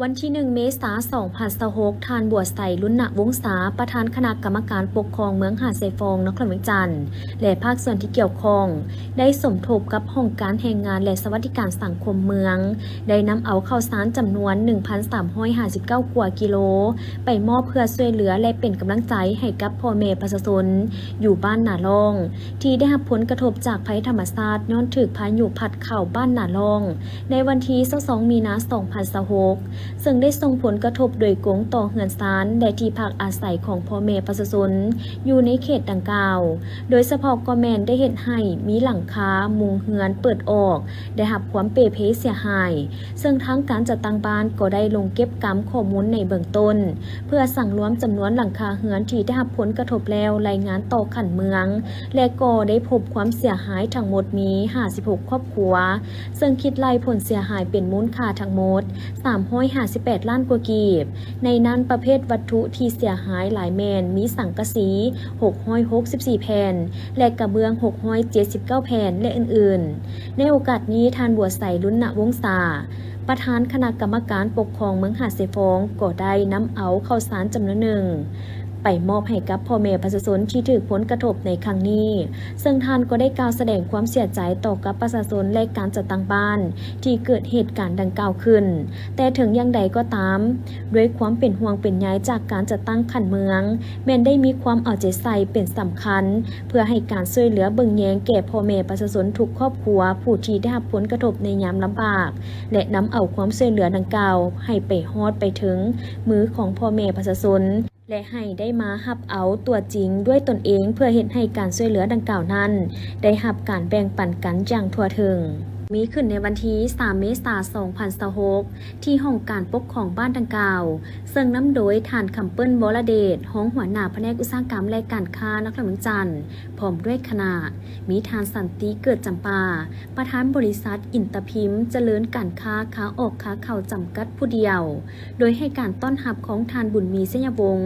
ວັນທີໜຶ່ງ ເມສາ ສອງພັນຊາວຫົກ, ທ່ານ ບົວໄຊ ລຸນນະວົງສາ, ປະທານຄະນະກຳມະການປົກຄອງເມືອງຫາດຊາຍຟອງ ນະຄອນຫຼວງວຽງຈັນ ແລະ ພາກສ່ວນທີ່ກ່ຽວຂ້ອງ ໄດ້ສົມທົບກັບຫ້ອງການແຮງງານ ແລະ ສະຫວັດດີການສັງຄົມເມືອງ, ໄດ້ນຳເອົາເຂົ້າສານຈຳນວນ ໜຶ່ງພັນສາມຮ້ອຍຫ້າສິບເກົ້າ ກວ່າກິໂລ ໄປມອບເພື່ອຊ່ວຍເຫຼືອ ແລະ ເປັນກຳລັງໃຈໃຫ້ກັບພໍ່ແມ່ປະຊາຊົນຢູ່ບ້ານນາລ່ອງ ທີ່ໄດ້ຮັບຜົນກະທົບຈາກໄພທຳມະຊາດ ຍ້ອນຖືກພາຍຸພັດເຂົ້າບ້ານນາລ່ອງ ໃນວັນທີຊາວສອງ ມີນາ ສອງພັນຊາວຫົກ ເຊິ່ງໄດ້ສົ່ງຜົນກະທົບໂດຍກົງຕໍ່ເຮືອນຊານ ແລະ ທີ່ພັກອາໄສຂອງພໍ່ແມ່ປະຊາຊົນຢູ່ໃນເຂດດັ່ງກ່າວ, ໂດຍສະເພາະກໍແມ່ນໄດ້ເຮັດໃຫ້ມີຫຼັງຄາມຸງເຮືອນເປີດອອກ ໄດ້ຮັບຄວາມເປ່ເພເສຍຫາຍ, ເຊິ່ງທາງການຈັດຕັ້ງບ້ານກໍໄດ້ລົງເກັບກຳຂໍ້ມູນໃນເບື້ອງຕົ້ນ ເພື່ອສັງລວມຈຳນວນຫຼັງຄາເຮືອນທີ່ໄດ້ຮັບຜົນກະທົບແລ້ວ ລາຍງານຕໍ່ຂັ້ນເມືອງ ແລະ ກໍໄດ້ພົບຄວາມເສຍຫາຍທັງໝົດມີຫ້າສິບຫົກຄອບຄົວ, ເຊິ່ງຄິດໄລ່ຜົນເສຍຫາຍເປັນມູນຄ່າທັງໝົດສາມຮ້ອຍຫ້າສິບແປດລ້ານກວ່າກີບ. ໃນນັ້ນປະເພດວັດຖຸທີ່ເສຍຫາຍຫຼາຍແມ່ນມີສັງກະສີຫົກຮ້ອຍຫົກສິບສີ່ແຜ່ນ ແລະ ກະເບື້ອງຫົກຮ້ອຍເຈັດສິບເກົ້າແຜ່ນ ແລະ ອື່ນໆ. ໃນໂອກາດນີ້ ທ່ານ ບົວໄຊ ລຸນນະວົງສາ, ປະທານຄະນະກຳມະການປົກຄອງເມືອງຫາດຊາຍຟອງ ກໍໄດ້ນຳເອົາເຂົ້າສານຈຳນວນໜຶ່ງ ໄປມອບໃຫ້ກັບພໍ່ແມ່ປະຊາຊົນທີ່ຖືກຜົນກະທົບໃນຄັ້ງນີ້, ເຊິ່ງທ່ານກໍໄດ້ກ່າວສະແດງຄວາມເສຍໃຈຕໍ່ກັບປະຊາຊົນ ແລະ ການຈັດຕັ້ງບ້ານທີ່ເກີດເຫດການດັ່ງກ່າວຂຶ້ນ. ແຕ່ເຖິງຢ່າງໃດກໍຕາມ, ດ້ວຍຄວາມເປັນຫ່ວງເປັນໃຍຈາກການຈັດຕັ້ງຂັ້ນເມືອງ, ແມ່ນໄດ້ມີຄວາມເອົາໃຈໃສ່ເປັນສຳຄັນ ເພື່ອໃຫ້ການຊ່ວຍເຫຼືອເບິ່ງແຍງແກ່ພໍ່ແມ່ປະຊາຊົນທຸກຄອບຄົວຜູ້ທີ່ໄດ້ຮັບຜົນກະທົບໃນຍາມລຳບາກ ແລະ ນຳເອົາຄວາມຊ່ວຍເຫຼືອດັ່ງກ່າວໃຫ້ໄປຮອດໄປເຖິງມືຂອງພໍ່ແມ່ປະຊາຊົນ ແລະ ໃຫ້ໄດ້ມາຮັບເອົາຕົວຈິງດ້ວຍຕົນເອງ ເພື່ອເຮັດໃຫ້ການຊ່ວຍເຫຼືອດັ່ງກ່າວນັ້ນໄດ້ຮັບການແບ່ງປັນກັນຢ່າງທົ່ວເຖິງ. ມີຂຶ້ນໃນວັນທີສາມ ເມສາ ສອງພັນຊາວຫົກ ທີ່ຫ້ອງການປົກຄອງບ້ານດັ່ງກ່າວ, ເຊິ່ງນຳໂດຍທ່ານ ຄຳເປີ້ນ ວໍລະເດດ, ຮອງຫົວໜ້າພະແນກອຸດສາຫະກຳ ແລະ ການຄ້ານະຄອນຫຼວງວຽງຈັນ ພ້ອມດ້ວຍຄະນະ, ມີທ່ານ ສັນຕິ ເກີດຈຳປາ, ປະທານບໍລິສັດອິນຕາພິມຈະເລີນການຄ້າຂາອອກຂາເຂົ້າຈຳກັດຜູ້ດຽວ, ໂດຍໃຫ້ການຕ້ອນຮັບຂອງທ່ານ ບຸນມີ ໄຊຍະວົງ,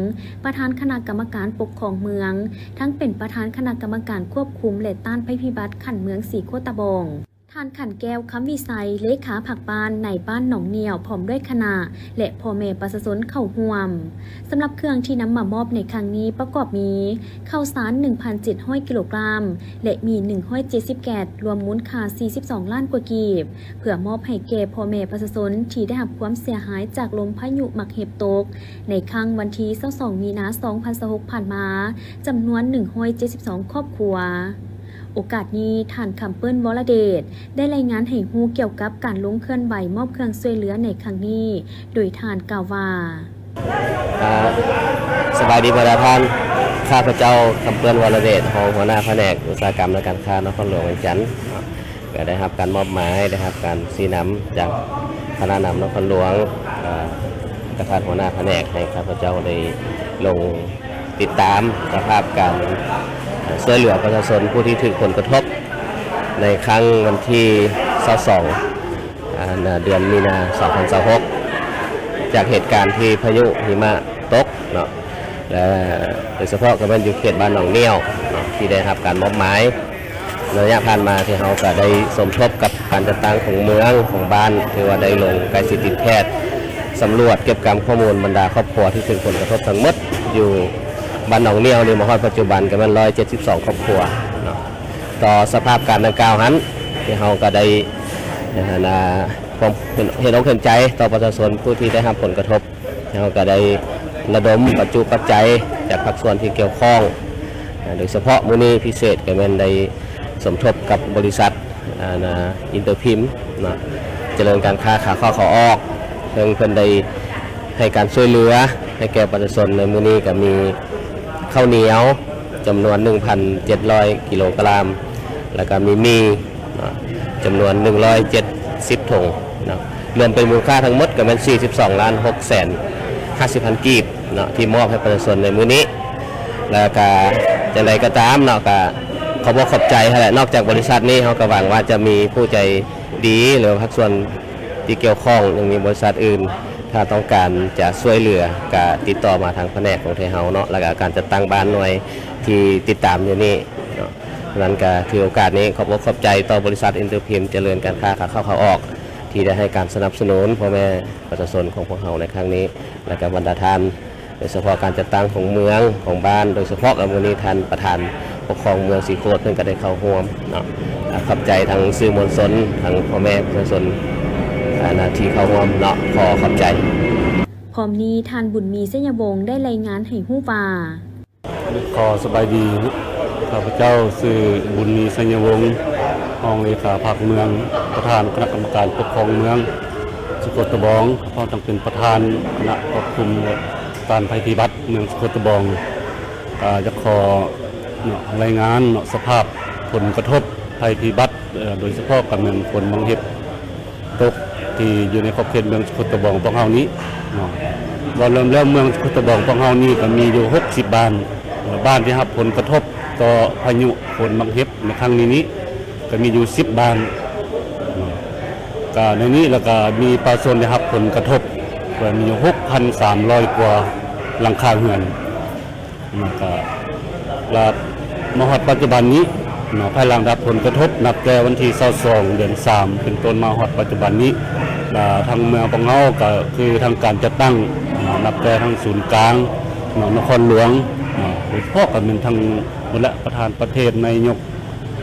ປະທານຄະນະກຳມະການປົກຄອງເມືອງ, ທັງເປັນປະທານຄະນະກຳມະການຄວບຄຸມ ແລະ ຕ້ານໄພພິບັດຂັ້ນເມືອງສີໂຄດຕະບອງ, ທ່ານ ຂັນແກ້ວ ຄຳວິໄຊ, ເລຂາພັກບ້ານໃນບ້ານໜອງໜ້ຽວ ພ້ອມດ້ວຍຄະນະ ແລະ ພໍ່ແມ່ປະຊາຊົນເຂົ້າຮ່ວມ. ສຳລັບເຄື່ອງທີ່ນຳມາມອບໃນຄັ້ງນີ້ປະກອບມີ ເຂົ້າສານ ໜຶ່ງພັນເຈັດຮ້ອຍ ກິໂລກຣາມ ແລະ ໝີ່ ໜຶ່ງຮ້ອຍເຈັດສິບແກັດ ລວມມູນຄ່າ ສີ່ສິບສອງ ລ້ານກວ່າກີບ ເພື່ອມອບໃຫ້ແກ່ພໍ່ແມ່ປະຊາຊົນທີ່ໄດ້ຮັບຄວາມເສຍຫາຍຈາກລົມພາຍຸໝາກເຫັບຕົກ ໃນຄັ້ງວັນທີຊາວສອງ ມີນາ ສອງພັນຊາວຫົກ ຜ່ານມາ ຈຳນວນ ໜຶ່ງຮ້ອຍເຈັດສິບສອງ ຄອບຄົວ. ໂອກາດນີ້ ທ່ານ ຄຳເປີ້ນ ວໍລະເດດ ໄດ້ລາຍງານໃຫ້ຮູ້ກ່ຽວກັບການລົງເຄື່ອນໄຫວມອບເຄື່ອງຊ່ວຍເຫຼືອໃນຄັ້ງນີ້ ໂດຍທ່ານກ່າວວ່າ: ອ່າ ສະບາຍດີບັນດາທ່ານ, ຂ້າພະເຈົ້າ ຄຳເປີ້ນ ວໍລະເດດ ຮອງຫົວໜ້າພະແນກອຸດສາຫະກຳ ແລະ ການຄ້າ ນະຄອນຫຼວງວຽງຈັນ ກໍໄດ້ຮັບການມອບໝາຍ, ໄດ້ຮັບການຊີ້ນຳຈາກຄະນະນຳນະຄອນຫຼວງ ເອີ ປະທານຫົວໜ້າພະແນກ ໃຫ້ຂ້າພະເຈົ້າໄດ້ລົງຕິດຕາມສະພາບການ ເອີ ຊ່ວຍເຫຼືອປະຊາຊົນຜູ້ທີ່ຖືກຜົນກະທົບ ໃນຄັ້ງວັນທີຊາວສອງ ອ່າ ເດືອນມີນາ ສອງພັນຊາວຫົກ ຈາກເຫດການທີ່ພາຍຸຫິມະຕົກເນາະ ແລະ ໂດຍສະເພາະກໍແມ່ນຢູ່ເຂດບ້ານໜອງໜ້ຽວເນາະ ທີ່ໄດ້ຮັບການມອບໝາຍ. ໃນໄລຍະຜ່ານມາທີ່ເຮົາກໍໄດ້ສົມທົບກັບການຈັດຕັ້ງຂອງເມືອງ ຂອງບ້ານ ຖືວ່າໄດ້ລົງໃກ້ຊິດຕິດແທດ ສຳຫຼວດເກັບກຳຂໍ້ມູນບັນດາຄອບຄົວທີ່ຖືກຜົນກະທົບທັງໝົດ ຢູ່ບ້ານໜອງໜ້ຽວນີ້ ມາຮອດປັດຈຸບັນກໍແມ່ນ ຮ້ອຍເຈັດສິບສອງ ຄອບຄົວເນາະ. ຕໍ່ສະພາບການດັ່ງກ່າວຫັ້ນ ທີ່ເຮົາກໍໄດ້ ເຫັນ ເຫັນອົກເຫັນໃຈຕໍ່ປະຊາຊົນຜູ້ທີ່ໄດ້ຮັບຜົນກະທົບ. ເຮົາກໍໄດ້ລະດົມປັດຈຸປັດໄຈຈາກພາກສ່ວນທີ່ກ່ຽວຂ້ອງ ໂດຍສະເພາະມື້ນີ້ພິເສດກໍແມ່ນໄດ້ສົມທົບກັບບໍລິສັດ ອ່າ ນະ ອິນເຕີພິມເນາະ ຈະເລີນການຄ້າຂາເຂົ້າຂາອອກ ເຊິ່ງເພິ່ນໄດ້ໃຫ້ການຊ່ວຍເຫຼືອໃຫ້ແກ່ປະຊາຊົນໃນມື້ນີ້ ກໍມີເຂົ້າໜຽວຈຳນວນ ໜຶ່ງພັນເຈັດຮ້ອຍ ກິໂລກຣາມ ແລ້ວກໍມີໝີ່ ເນາະ ຈຳນວນ ໜຶ່ງຮ້ອຍເຈັດສິບ ຖົງເນາະ ລວມເປັນມູນຄ່າທັງໝົດກໍແມ່ນ ສີ່ສິບສອງ ລ້ານ ຫົກແສນ ຫ້າສິບ ພັນກີບເນາະ ທີ່ມອບໃຫ້ປະຊາຊົນໃນມື້ນີ້. ແລ້ວກໍຈັ່ງໃດກໍຕາມເນາະ ກໍຂອບອົກຂອບໃຈຫັ້ນແຫຼະ. ນອກຈາກບໍລິສັດນີ້ ເຮົາກໍຫວັງວ່າຈະມີຜູ້ໃຈດີ ຫຼືວ່າພາກສ່ວນທີ່ກ່ຽວຂ້ອງ ຍັງມີບໍລິສັດອື່ນ ຖ້າຕ້ອງການຈະຊ່ວຍເຫຼືອ ກໍຕິດຕໍ່ມາທາງພະແນກຂອງໄທເຮົາເນາະ ແລ້ວກໍການຈັດຕັ້ງບ້ານໜ່ວຍທີ່ຕິດຕາມຢູ່ນີ້ເນາະ. ສະນັ້ນກໍຖືໂອກາດນີ້ຂອບອົກຂອບໃຈຕໍ່ບໍລິສັດອິນເຕີພິມຈະເລີນການຄ້າຂາເຂົ້າຂາອອກ ທີ່ໄດ້ໃຫ້ການສະໜັບສະໜູນພໍ່ແມ່ປະຊາຊົນຂອງພວກເຮົາໃນຄັ້ງນີ້ ແລະ ກະບັນດາທ່ານ ໂດຍສະເພາະການຈັດຕັ້ງຂອງເມືອງ ຂອງບ້ານ ໂດຍສະເພາະກະມື້ນີ້ທ່ານປະທານປົກຄອງເມືອງສີໂຄດ ເພິ່ນກະໄດ້ເຂົ້າຮ່ວມເນາະ. ອາ ຂອບໃຈທັງສື່ມວນຊົນ ທັງພໍ່ແມ່ປະຊາຊົນ ອາ ນະ ທີ່ເຂົ້າຮ່ວມເນາະ ຂໍຂອບໃຈ. ພ້ອມນີ້ ທ່ານ ບຸນມີ ໄຊຍະວົງ ໄດ້ລາຍງານໃຫ້ຮູ້ວ່າ ຂໍສະບາຍດີ ຂ້າພະເຈົ້າຊື່ ບຸນມີ ໄຊຍະວົງ ຮອງເລຂາພັກເມືອງ ປະທານຄະນະກຳມະການປົກຄອງເມືອງສຸໂຂດຕະບອງ ພ້ອມທັງເປັນປະທານຄະນະຄວບຄຸມ ແລະ ຕ້ານໄພພິບັດເມືອງສຸໂຂດຕະບອງ ອາ ຢາກຂໍເນາະ ລາຍງານເນາະ ສະພາບຜົນກະທົບໄພພິບັດ ເອີ ໂດຍສະເພາະກະແມ່ນຝົນບັງເຫັບ ຕົກທີ່ຢູ່ໃນຂອບເຂດເມືອງສຸໂຂດຕະບອງຂອງພວກເຮົານີ້ເນາະ. ເວົ້າເລີ່ມແລ້ວ ເມືອງສຸໂຂດຕະບອງຂອງພວກເຮົານີ້ກະມີຢູ່ຫົກສິບບ້ານ ເອີ ບ້ານທີ່ຮັບຜົນກະທົບຕໍ່ພາຍຸຝົນບັງເຫັບໃນຄັ້ງນີ້ນີ້ກະມີຢູ່ສິບບ້ານເນາະ. ກະໃນນີ້ລະກະມີປະຊາຊົນໄດ້ຮັບຜົນກະທົບກະມີຢູ່ຫົກພັນສາມຮ້ອຍກວ່າຫຼັງຄາເຮືອນ. ແລ້ວກະ ລະມາຮອດປັດຈຸບັນນີ້ເນາະ ພາຍຫຼັງໄດ້ຮັບຜົນກະທົບ ນັບແຕ່ວັນທີຊາວສອງ ເດືອນສາມ ເປັນຕົ້ນມາຮອດປັດຈຸບັນນີ້ ລະທາງເມືອງຂອງເຮົາກະຄືທາງການຈັດຕັ້ງເນາະ ນັບແຕ່ທາງສູນກາງເນາະ ນະຄອນຫຼວງເນາະ ໂດຍສະເພາະກະແມ່ນທັງໝົດແຫຼະ ປະທານປະເທດ ນາຍົກ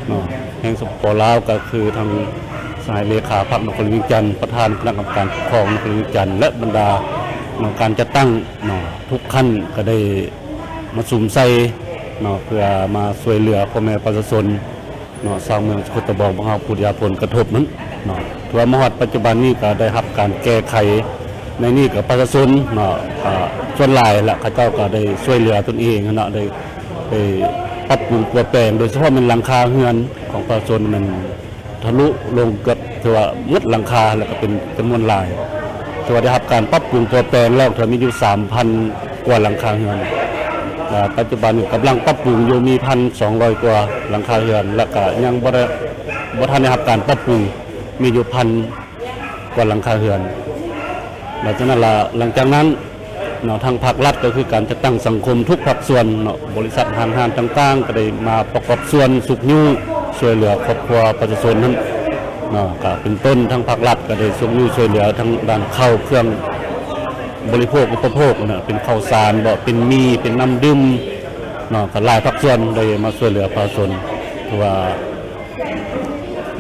ເນາະ ແຫ່ງ ສປປ ລາວ ກະຄືທາງສະຫາຍເລຂາພັກນະຄອນຫຼວງວຽງຈັນ ປະທານຄະນະກຳມະການປົກຄອງນະຄອນຫຼວງວຽງຈັນ ແລະ ບັນດາເນາະ ການຈັດຕັ້ງເນາະ ທຸກຂັ້ນກະໄດ້ ມາສຸມໃສ່ເນາະ ເພື່ອມາຊ່ວຍເຫຼືອພໍ່ແມ່ປະຊາຊົນເນາະ ຊາວເມືອງສຸໂຂດຕະບອງຂອງເຮົາ ຜູ້ໄດ້ຮັບຜົນກະທົບນັ້ນເນາະ. ຖືວ່າມາຮອດປັດຈຸບັນນີ້ກະໄດ້ຮັບການແກ້ໄຂ ໃນນີ້ກະປະຊາຊົນເນາະ ກະສ່ວນຫຼາຍລະ ເຂົາເຈົ້າກະໄດ້ຊ່ວຍເຫຼືອຕົນເອງຫັ້ນເນາະ ໄດ້ ໄດ້ປັບປຸງປົວແປງ ໂດຍສະເພາະແມ່ນຫຼັງຄາເຮືອນຂອງປະຊາຊົນນັ້ນ ທະລຸລົງເກືອບ ຖືວ່າໝົດຫຼັງຄາ ແລ້ວກະເປັນຈຳນວນຫຼາຍ ຖືວ່າໄດ້ຮັບການປັບປຸງປົວແປງແລ້ວ ຖືວ່າມີຢູ່ສາມພັນກວ່າຫຼັງຄາເຮືອນ ແລະ ປັດຈຸບັນນີ້ກຳລັງປັບປຸງຢູ່ມີພັນສອງຮ້ອຍກວ່າຫຼັງຄາເຮືອນ ແລ້ວກະຍັງບໍ່ໄດ້ ບໍ່ທັນໄດ້ຮັບການປັບປຸງ ມີຢູ່ພັນກວ່າຫຼັງຄາເຮືອນ. ຫຼັງຈາກນັ້ນລະ ຫຼັງຈາກນັ້ນ ເນາະ ທາງພາກລັດກະຄືການຈັດຕັ້ງສັງຄົມທຸກພາກສ່ວນເນາະ ບໍລິສັດຫ້າງຮ້ານຕ່າງໆກະໄດ້ມາປະກອບສ່ວນຊຸກຍູ້ຊ່ວຍເຫຼືອຄອບຄົວປະຊາຊົນຫັ້ນເນາະ ກະເປັນຕົ້ນທາງພາກລັດກະໄດ້ຊຸກຍູ້ຊ່ວຍເຫຼືອທາງດ້ານເຂົ້າເຄື່ອງບໍລິໂພກອຸປະໂພກເນາະ ເປັນເຂົ້າສານເບາະ ເປັນໝີ່ ເປັນນ້ຳດື່ມເນາະ ກະຫຼາຍພາກສ່ວນໄດ້ມາຊ່ວຍເຫຼືອປະຊາຊົນ ຖືວ່າ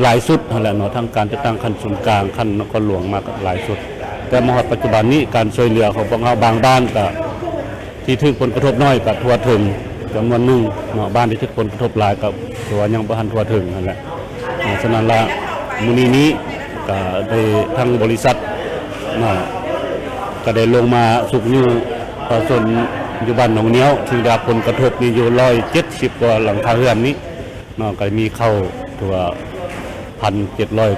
ຫຼາຍສຸດຫັ້ນແຫຼະເນາະ ທັງການຈັດຕັ້ງຂັ້ນສູນກາງ ຂັ້ນນະຄອນຫຼວງມາກະຫຼາຍສຸດ ແຕ່ມາຮອດປັດຈຸບັນນີ້ ການຊ່ວຍເຫຼືອຂອງພວກເຮົາບາງບ້ານກະ ທີ່ຖືກຜົນກະທົບໜ້ອຍກະທົ່ວເຖິງຈຳນວນໜຶ່ງເນາະ ບ້ານທີ່ຖືກຜົນກະທົບຫຼາຍກະຖືວ່າຍັງບໍ່ທັນທົ່ວເຖິງຫັ້ນແຫຼະ. ສະນັ້ນລະ ມື້ນີ້ນີ້ກະໄດ້ທາງບໍລິສັດເນາະ ກະໄດ້ລົງມາຊຸກຍູ້ປະຊາຊົນຢູ່ບ້ານໜອງນຽວ ທີ່ໄດ້ຮັບຜົນກະທົບມີຢູ່ຮ້ອຍເຈັດສິບກວ່າຫຼັງຄາເຮືອນນີ້ ເນາະ ກະມີເຂົ້າ ຖືວ່າ ພັນເຈັດຮ້ອຍ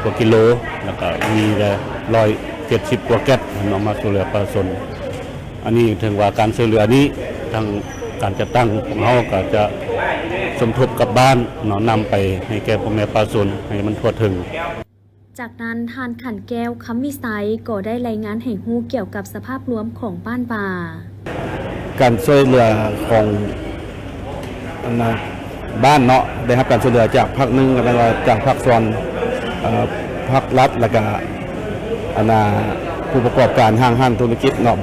ກວ່າກິໂລ ແລ້ວກະມີແຕ່ຮ້ອຍເຈັດສິບກວ່າແກັດເນາະ ມາຊ່ວຍເຫຼືອປະຊາຊົນ. ອັນນີ້ເຖິງວ່າການຊ່ວຍເຫຼືອນີ້ ທາງການຈັດຕັ້ງຂອງເຮົາກະຈະສົມທົບກັບບ້ານເນາະ ນຳໄປໃຫ້ແກ່ພໍ່ແມ່ປະຊາຊົນໃຫ້ມັນທົ່ວເຖິງ. ຈາກນັ້ນ ທ່ານ ຂັນແກ້ວ ຄຳວິໄສ ກໍໄດ້ລາຍງານໃຫ້ຮູ້ກ່ຽວກັບສະພາບລວມຂອງບ້ານວ່າ ການຊ່ວຍເຫຼືອຂອງ ອັນນະ ບ້ານເນາະ ໄດ້ຮັບການຊ່ວຍເຫຼືອຈາກພາກໜຶ່ງ ກະແມ່ນວ່າຈາກພາກສ່ວນ ເອີ ພາກລັດ ແລ້ວກະ ອັນນະ ຜູ້ປະກອບການຫ້າງຮ້ານທຸລະກິດເນາະ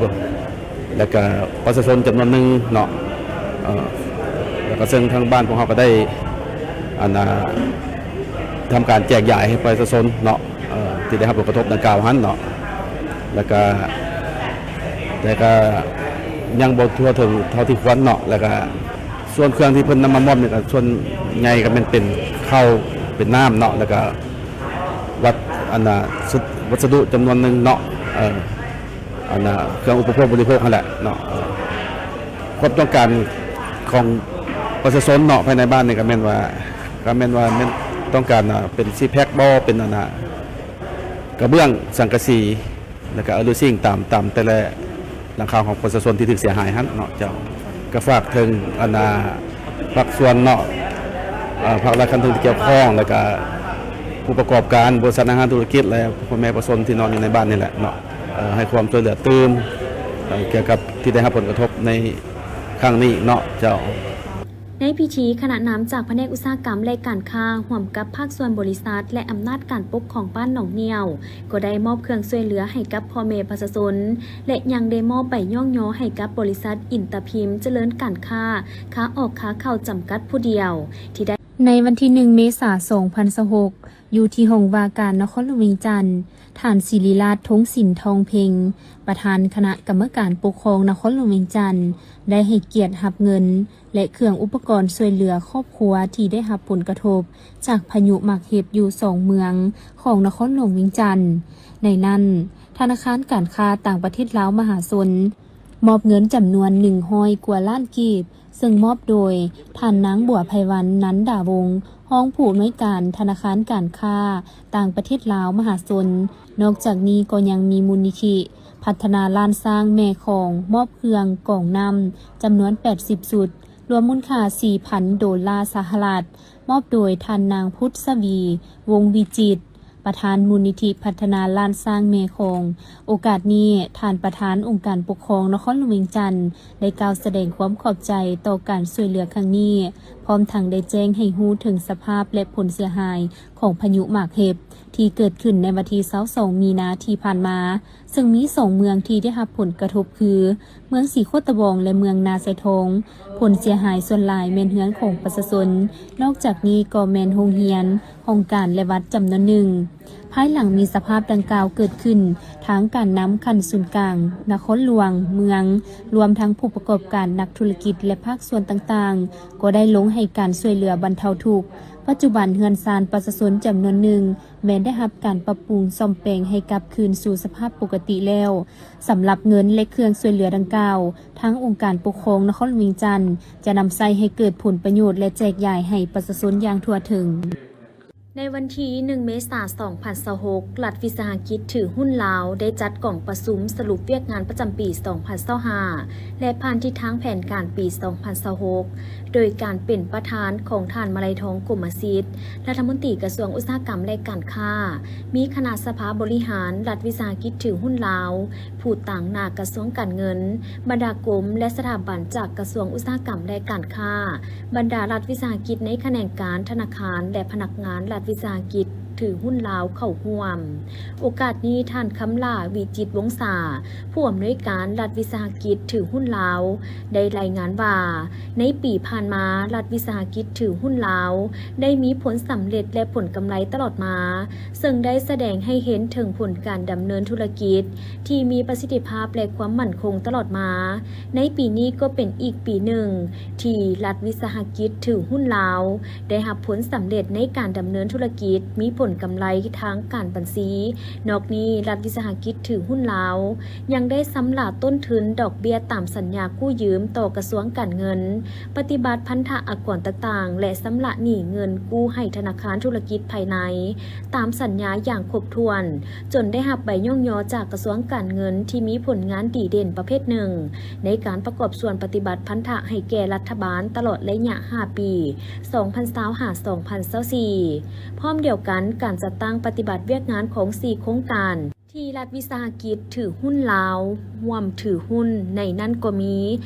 ແລ້ວກະປະຊາຊົນຈຳນວນໜຶ່ງເນາະ ເອີ ແລ້ວກະເຊິ່ງທາງບ້ານພວກເຮົາກະໄດ້ ອັນນະ ທຳການແຈກຢາຍໃຫ້ປະຊາຊົນເນາະ ເອີ ທີ່ໄດ້ຮັບຜົນກະທົບດັ່ງກ່າວຫັ້ນເນາະ ແລ້ວກະ ແຕ່ກະຍັງບໍ່ທົ່ວເຖິງເທົ່າທີ່ຄວນເນາະ ແລ້ວກະສ່ວນເຄື່ອງທີ່ເພິ່ນນຳມາມອບນີ້ກະສ່ວນໃຫຍ່ກະແມ່ນເປັນເຂົ້າເປັນນ້ຳເນາະ ແລ້ວກະວັດ ອັນນະ ວັດສະດຸຈຳນວນໜຶ່ງເນາະ ເອີ ອັນນະ ເຄື່ອງອຸປະໂພກບໍລິໂພກຫັ້ນແຫຼະເນາະ ເອີ ຄວາມຕ້ອງການຂອງປະຊາຊົນເນາະ ພາຍໃນບ້ານນີ້ກະແມ່ນວ່າ ກະແມ່ນວ່າແມ່ນຕ້ອງການ ອາ ເປັນຊີແພັກບໍ ເປັນ ອັນນະ ກະເບື້ອງ ສັງກະສີ ແລ້ວກະອາລູຊິງ ຕາມ ຕາມແຕ່ລະຫຼັງຄາຂອງປະຊາຊົນທີ່ຖືກເສຍຫາຍຫັ້ນເນາະເຈົ້າ. ກະຝາກເຖິງ ອັນນະ ພາກສ່ວນເນາະ ເອີ ພາກລັດຂັ້ນເທິງທີ່ກ່ຽວຂ້ອງ ແລ້ວກະຜູ້ປະກອບການ ບໍລິສັດ ຫ້າງຮ້ານທຸລະກິດ ແລະ ພໍ່ແມ່ປະຊາຊົນທີ່ນອນຢູ່ໃນບ້ານນີ້ແຫຼະເນາະ ເອີ ໃຫ້ຄວາມຊ່ວຍເຫຼືອຕື່ມ ເອີ ກ່ຽວກັບທີ່ໄດ້ຮັບຜົນກະທົບໃນ ຄັ້ງນີ້ເນາະເຈົ້າ. ໃນພິທີ, ຄະນະນຳຈາກພະແນກອຸດສາຫະກຳ ແລະ ການຄ້າ, ຮ່ວມກັບພາກສ່ວນບໍລິສັດ ແລະ ອຳນາດການປົກຄອງບ້ານໜອງໜ້ຽວ ກໍໄດ້ມອບເຄື່ອງຊ່ວຍເຫຼືອໃຫ້ກັບພໍ່ແມ່ປະຊາຊົນ ແລະ ຍັງໄດ້ມອບໃບຍ້ອງຍໍໃຫ້ກັບບໍລິສັດອິນຕາພິມຈະເລີນການຄ້າ ຂາອອກຂາເຂົ້າຈຳກັດຜູ້ດຽວ ທີ່ໄດ້ ໃນວັນທີໜຶ່ງ ເມສາ ສອງພັນຊາວຫົກ ຢູ່ທີ່ຫ້ອງວ່າການນະຄອນຫຼວງວຽງຈັນ, ທ່ານ ສິລິລາດ ທົງສິນທອງເພັງ, ປະທານຄະນະກຳມະການປົກຄອງນະຄອນຫຼວງວຽງຈັນ ໄດ້ໃຫ້ກຽດຮັບເງິນ ແລະ ເຄື່ອງອຸປະກອນຊ່ວຍເຫຼືອຄອບຄົວທີ່ໄດ້ຮັບຜົນກະທົບຈາກພາຍຸໝາກເຫັບຢູ່ສອງເມືອງຂອງນະຄອນຫຼວງວຽງຈັນ. ໃນນັ້ນ, ທະນາຄານການຄ້າຕ່າງປະເທດລາວມະຫາຊົນ ມອບເງິນຈຳນວນໜຶ່ງຮ້ອຍກວ່າລ້ານກີບ, ເຊິ່ງມອບໂດຍທ່ານນາງ ບົວໄພວັນ ນັນດາວົງ, ຮອງຜູ້ອຳນວຍການທະນາຄານການຄ້າຕ່າງປະເທດລາວມະຫາຊົນ. ນອກຈາກນີ້ກໍຍັງມີມູນນິທິພັດທະນາລ້ານຊ້າງແມ່ຂອງ ມອບເຄື່ອງກອງນ້ຳຈຳນວນແປດສິບຊຸດ, ລວມມູນຄ່າສີ່ພັນໂດລາສະຫະລັດ, ມອບໂດຍທ່ານນາງ ພຸດສະວີ ວົງວິຈິດ, ປະທານມູນນິທິພັດທະນາລ້ານຊ້າງແມ່ຂອງ. ໂອກາດນີ້, ທ່ານປະທານອົງການປົກຄອງນະຄອນຫຼວງວຽງຈັນ ໄດ້ກ່າວສະແດງຄວາມຂອບໃຈຕໍ່ການຊ່ວຍເຫຼືອຄັ້ງນີ້, ພ້ອມທັງໄດ້ແຈ້ງໃຫ້ຮູ້ເຖິງສະພາບ ແລະ ຜົນເສຍຫາຍຂອງພາຍຸໝາກເຫັບ ທີ່ເກີດຂຶ້ນໃນວັນທີຊາວສອງ ມີນາທີ່ຜ່ານມາ, ເຊິ່ງມີສອງເມືອງທີ່ໄດ້ຮັບຜົນກະທົບຄື ເມືອງສີໂຄດຕະບອງ ແລະ ເມືອງນາຊາຍທອງ. ຜົນເສຍຫາຍສ່ວນຫຼາຍແມ່ນເຮືອນຂອງປະຊາຊົນ, ນອກຈາກນີ້ກໍແມ່ນໂຮງຮຽນ, ຫ້ອງການ ແລະ ວັດຈຳນວນໜຶ່ງ. ພາຍຫຼັງມີສະພາບດັ່ງກ່າວເກີດຂຶ້ນ, ທາງການນຳຂັ້ນສູນກາງນະຄອນຫຼວງ, ເມືອງ, ລວມທັງຜູ້ປະກອບການ, ນັກທຸລະກິດ ແລະ ພາກສ່ວນຕ່າງໆ ກໍໄດ້ລົງໃຫ້ການຊ່ວຍເຫຼືອບັນເທົາທຸກ. ປັດຈຸບັນເຮືອນຊານປະຊາຊົນຈຳນວນໜຶ່ງ ແມ່ນໄດ້ຮັບການປັບປຸງສ້ອມແປງໃຫ້ກັບຄືນສູ່ສະພາບປົກກະຕິແລ້ວ. ສຳລັບເງິນ ແລະ ເຄື່ອງຊ່ວຍເຫຼືອດັ່ງກ່າວ, ທາງອົງການປົກຄອງນະຄອນຫຼວງວຽງຈັນ ຈະນຳໃຊ້ໃຫ້ເກີດຜົນປະໂຫຍດ ແລະ ແຈກຢາຍໃຫ້ປະຊາຊົນຢ່າງທົ່ວເຖິງ. ໃນວັນທີໜຶ່ງ ເມສາ ສອງພັນຊາວຫົກ, ລັດວິສາຫະກິດຖືຫຸ້ນລາວ ໄດ້ຈັດກອງປະຊຸມສະຫຼຸບວຽກງານປະຈຳປີສອງພັນຊາວຫ້າ ແລະ ຜ່ານທິດທາງແຜນການປີສອງພັນຊາວຫົກ ໂດຍການເປັນປະທານຂອງທ່ານ ມະໄລທອງ ກົມມະສິດ ລັດຖະມົນຕີກະຊວງອຸດສາຫະກຳ ແລະ ການຄ້າ, ມີຄະນະສະພາບໍລິຫານລັດວິສາຫະກິດຖືຫຸ້ນລາວ, ຜູ້ຕາງໜ້າກະຊວງການເງິນ, ບັນດາກົມ ແລະ ສະຖາບັນຈາກກະຊວງອຸດສາຫະກຳ ແລະ ການຄ້າ, ບັນດາລັດວິສາຫະກິດໃນຂະແໜງການທະນາຄານ ແລະ ພະນັກງານລັດວິສາຫະກິດຖືຫຸ້ນລາວເຂົ້າຮ່ວມ. ໂອກາດນີ້, ທ່ານ ຄຳຫຼ້າ ວິຈິດວົງສາ, ຜູ້ອຳນວຍການລັດວິສາຫະກິດຖືຫຸ້ນລາວ ໄດ້ລາຍງານວ່າ, ໃນປີຜ່ານມາ, ລັດວິສາຫະກິດຖືຫຸ້ນລາວ ໄດ້ມີຜົນສຳເລັດ ແລະ ຜົນກຳໄລຕະຫຼອດມາ, ເຊິ່ງໄດ້ສະແດງໃຫ້ເຫັນເຖິງຜົນການດຳເນີນທຸລະກິດທີ່ມີປະສິດທິພາບ ແລະ ຄວາມໝັ້ນຄົງຕະຫຼອດມາ. ໃນປີນີ້ກໍເປັນອີກປີໜຶ່ງທີ່ລັດວິສາຫະກິດຖືຫຸ້ນລາວ ໄດ້ຮັບຜົນສຳເລັດໃນການດຳເນີນທຸລະກິດ, ມີຜົນກຳໄລທາງການບັນຊີ. ນອກນີ້, ລັດວິສາຫະກິດຖືຫຸ້ນລາວ ຍັງໄດ້ຊຳລະຕົ້ນທຶນດອກເບ້ຍຕາມສັນຍາກູ້ຢືມຕໍ່ກະຊວງການເງິນ, ປະຕິບັດພັນທະອາກອນຕ່າງໆ ແລະ ຊຳລະໜີ້ເງິນກູ້ໃຫ້ທະນາຄານທຸລະກິດພາຍໃນຕາມສັນຍາຢ່າງຄົບຖ້ວນ, ຈົນໄດ້ຮັບໃບຍ້ອງຍໍຈາກກະຊວງການເງິນທີ່ມີຜົນງານດີເດັ່ນປະເພດໜຶ່ງ ໃນການປະກອບສ່ວນປະຕິບັດພັນທະໃຫ້ແກ່ລັດຖະບານຕະຫຼອດໄລຍະຫ້າປີ ສອງພັນຊາວຫ້າ ສອງພັນຊາວສີ່. ພ້ອມດຽວກັນ, ການຈັດຕັ້ງປະຕິບັດວຽກງານຂອງສີ່ໂຄງການ ທີ່ລັດວິສາຫະກິດຖືຫຸ້ນລາວຮ່ວມຖືຫຸ້ນໃນນັ້ນກໍມີ